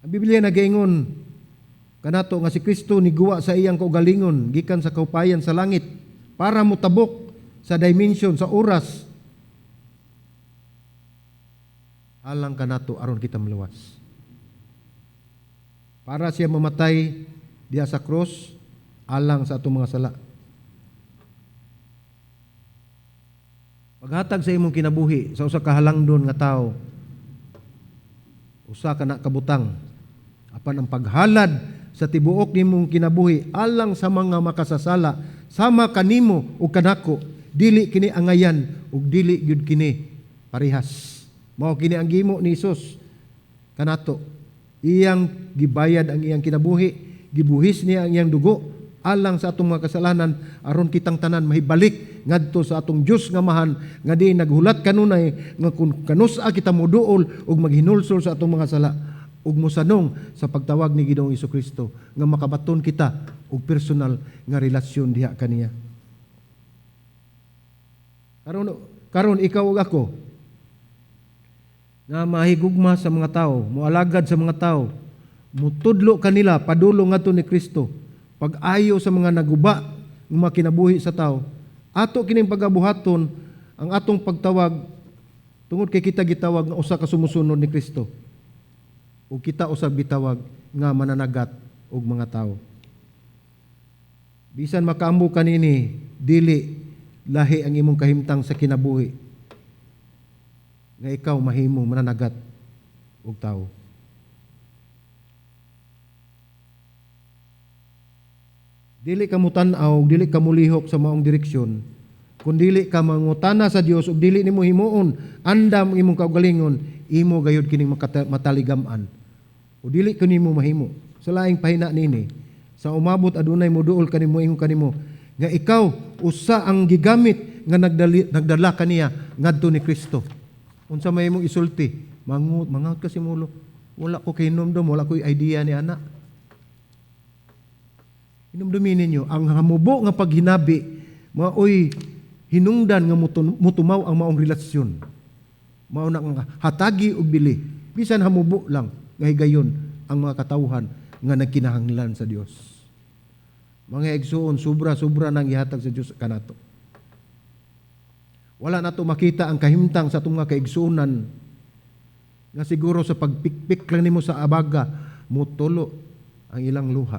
Ang Biblia nagaingon kanato nga si Kristo niguwa sa iyang kaugalingon gikan sa kaupayan sa langit para motabok sa dimension, sa oras, alang kanato aron kita maluwas. Para siya mamatay diha sa cross alang sa atong mga sala. Paghatag sa imong kinabuhi sa usa ka halangdon nga tawo, usa ka na kabutang, apan ang paghalad sa tibuok nimong kinabuhi alang sa mga makasasala sama kanimo o kanako, dili kini angayan ug dili gyud kini parehas. Mao kini ang gimo ni Hesus kanato. Iyang gibayad ang iyang kinabuhi, gibuhis niya ang iyang dugo alang sa atong mga kasalanan aron kitang tanan mahibalik ngadto sa atong Dios nga Amahan, nga di naghulat kanunay nga kun kanusa kita moduol ug maghinulsol sa atong mga sala ug mosanong sa pagtawag ni Ginoong Hesukristo nga makabaton kita og personal nga relasyon diha kaniya. Karon ikaw ug ako nga mahigugma sa mga tawo, moalagad sa mga tawo, mutudlo kanila padulong ngadto ni Kristo, pag-ayo sa mga naguba nga mga kinabuhi sa tawo. Ato kining pagabuhaton ang atong pagtawag tungod kay kita gitawag nga usa ka sumusunod ni Kristo. Ug kita usab gitawag nga mananagat og mga tawo. Bisan makaambo kanini, dili lahi ang imong kahimtang sa kinabuhi nga ikaw mahimo mananagat og tawo. Dili ka mutan-aw, dili ka mulihok sa maong direksyon. Kung dili ka mangutana sa Dios ug dili nimo himuon andam ang imong kaugalingon, imo gayud kining mataligam-an. O dili kanimo mahimo. Sa laing pahina niini, sa umabot adunay moduol kanimo ingon kanimo nga ikaw usa ang gigamit nga nagdala kaniya ngadto ni Kristo. Unsa may imong isulti? Mangut ka si mulo. Wala ko kahinumdom, wala ko idea ni ana. Hinumdumin ninyo ang hamubo nga paghinabi maoy hinungdan nga mutumaw ang maong relasyon. Mao na nga hatagi og bili. Bisan hamubo lang nga higayon ang mga katawhan nga nagkinahanglan sa Dios. Mga igsuon, sobra-sobra nang gihatag sa Dios kanato. Wala nato makita ang kahimtang sa atong mga kaigsuonan nga siguro sa pagpikpik lang nimo sa abaga mutulo ang ilang luha.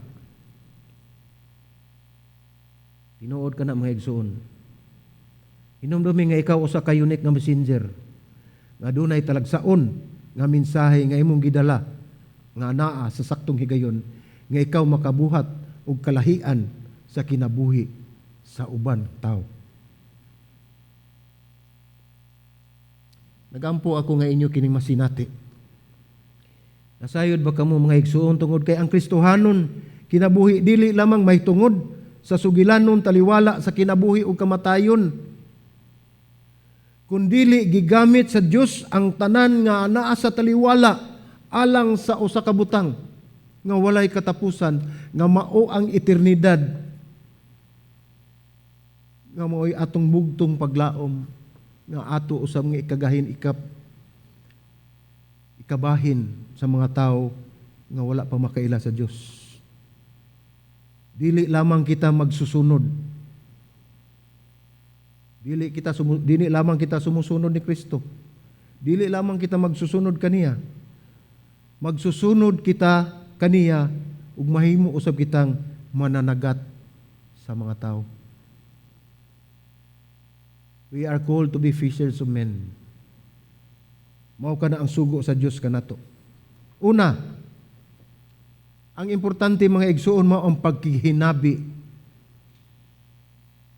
Tinuod ka na, mga igsuon. Hinumdumi nga ikaw usa ka unique nga messenger nga dunay talagsaon nga mensahe nga imong gidala nga anaa sa saktong higayon nga ikaw makabuhat og kalahian sa kinabuhi sa uban tao. Nagampo ako nga inyo kining masinati. Nasayod ba kamo mga igsuon tungod kay ang Kristohanon kinabuhi dili lamang mahitungod sa sugilanon taliwala sa kinabuhi ug kamatayon, kun dili gigamit sa Dios ang tanan nga anaa sa taliwala alang sa usa ka butang nga walay katapusan, nga mao ang eternidad, nga mao'y atong bugtong paglaom, nga ato usab nga ikagahin ikabahin sa mga tao nga wala pa makaila sa Dios. Dili lamang kita magsusunod. Dili lamang kita sumusunod ni Kristo. Dili lamang kita magsusunod kaniya. Magsusunod kita kaniya ug mahimo usab kitang mananagat sa mga tao. We are called to be fishers of men. Mao kana ang sugo sa Dios kanato. Una, ang importante mga igsuon mao ang pagkighinabi.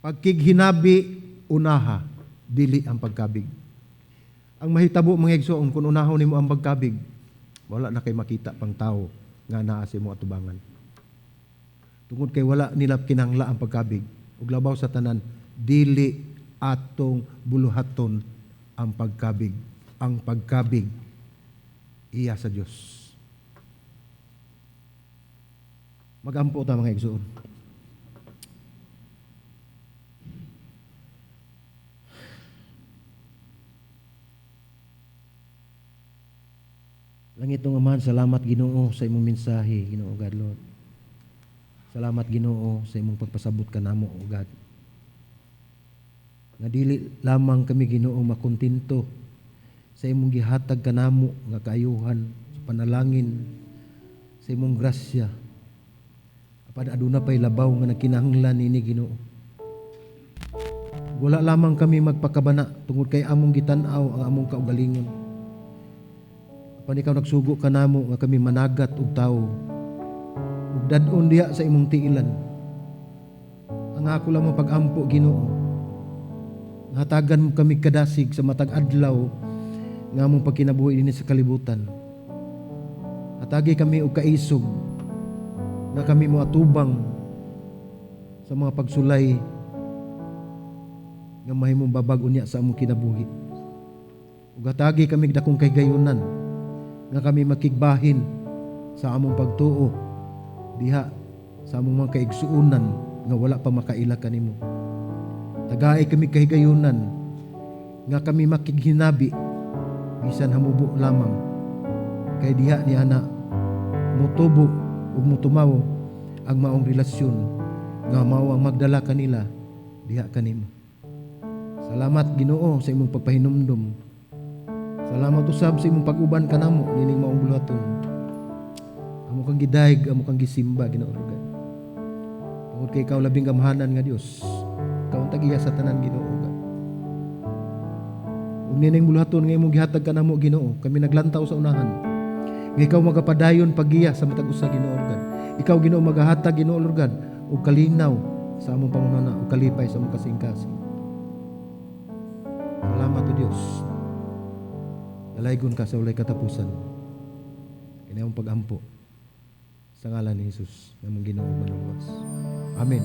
Pagkighinabi unaha, dili ang pagkabig. Ang mahitabo mga igsuon kung unahon nimo ang pagkabig, wala na kay makita pang tao nga naa sa imong atubangan. Tungod kay wala nila kinahangla ang pagkabig. Ug labaw sa tanan, dili atong buluhaton ang pagkabig. Ang pagkabig iya sa Dios. Magampo ta mga igsoon. Langit ng Amahan, salamat Ginoo sa imong mensahe, Ginoo God Lord. Salamat Ginoo sa imong pagpasabot kanamo, O God. Nga dili lamang kami Ginoo makontento sa imong gihatag kanamo nga kaayuhan sa panalangin, sa imong grasya. Apan aduna pay labaw nga nagkinahanglan nini Ginoo. Wala lamang kami magpakabana tungod kay among gitan-aw ang among kaugalingon. Apan ikaw nagsugo kanamo nga kami managat og tawo ug dad-on diha sa imong tiilan. Ang ako lamang pag-ampo Ginoo, hatagan mo kami kadasig sa matag adlaw nga among pagkinabuhi dinhi sa kalibutan. Hatagi kami og kaisog nga kami moatubang sa mga pagsulay nga mahimong babag unya sa among kinabuhi. Ug hatagi kami dakong kahigayunan nga kami makigbahin sa among pagtuo diha sa among mga kaigsuonan nga wala pa makaila kanimo. Tagay kami kahigayunan nga kami makighinabi bisan hamubo lamang kay diha ni ana motubo ug motumaw ang maong relasyon nga mao ang magdala kanila diha kanimo. Salamat Ginoo sa imong pagpahinumdom. Salamat usab sa imong pag-uban kanamo nining maong buluhaton. Amo kang gidayeg, amo kang gisimba Ginoo God. Tungod kay ikaw labing gamhanan nga Dios. Ikaw ang tag-iya sa tanan Ginoo God. Ug nining buluhaton nga imong gihatag kanamo Ginoo, kami naglantaw sa unahan. Nga ikaw magapadayon paggiya sa matag usa Ginoo God. Ikaw Ginoo magahatag Ginoo Lord God og kalinaw sa among pangunana ug kalipay sa among kasing-kasing. Salamat o Dios. Dalaygon ka sa walay katapusan. Kini among pag-ampo sa ngalan ni Jesus, among Ginoo manluwas. Amen.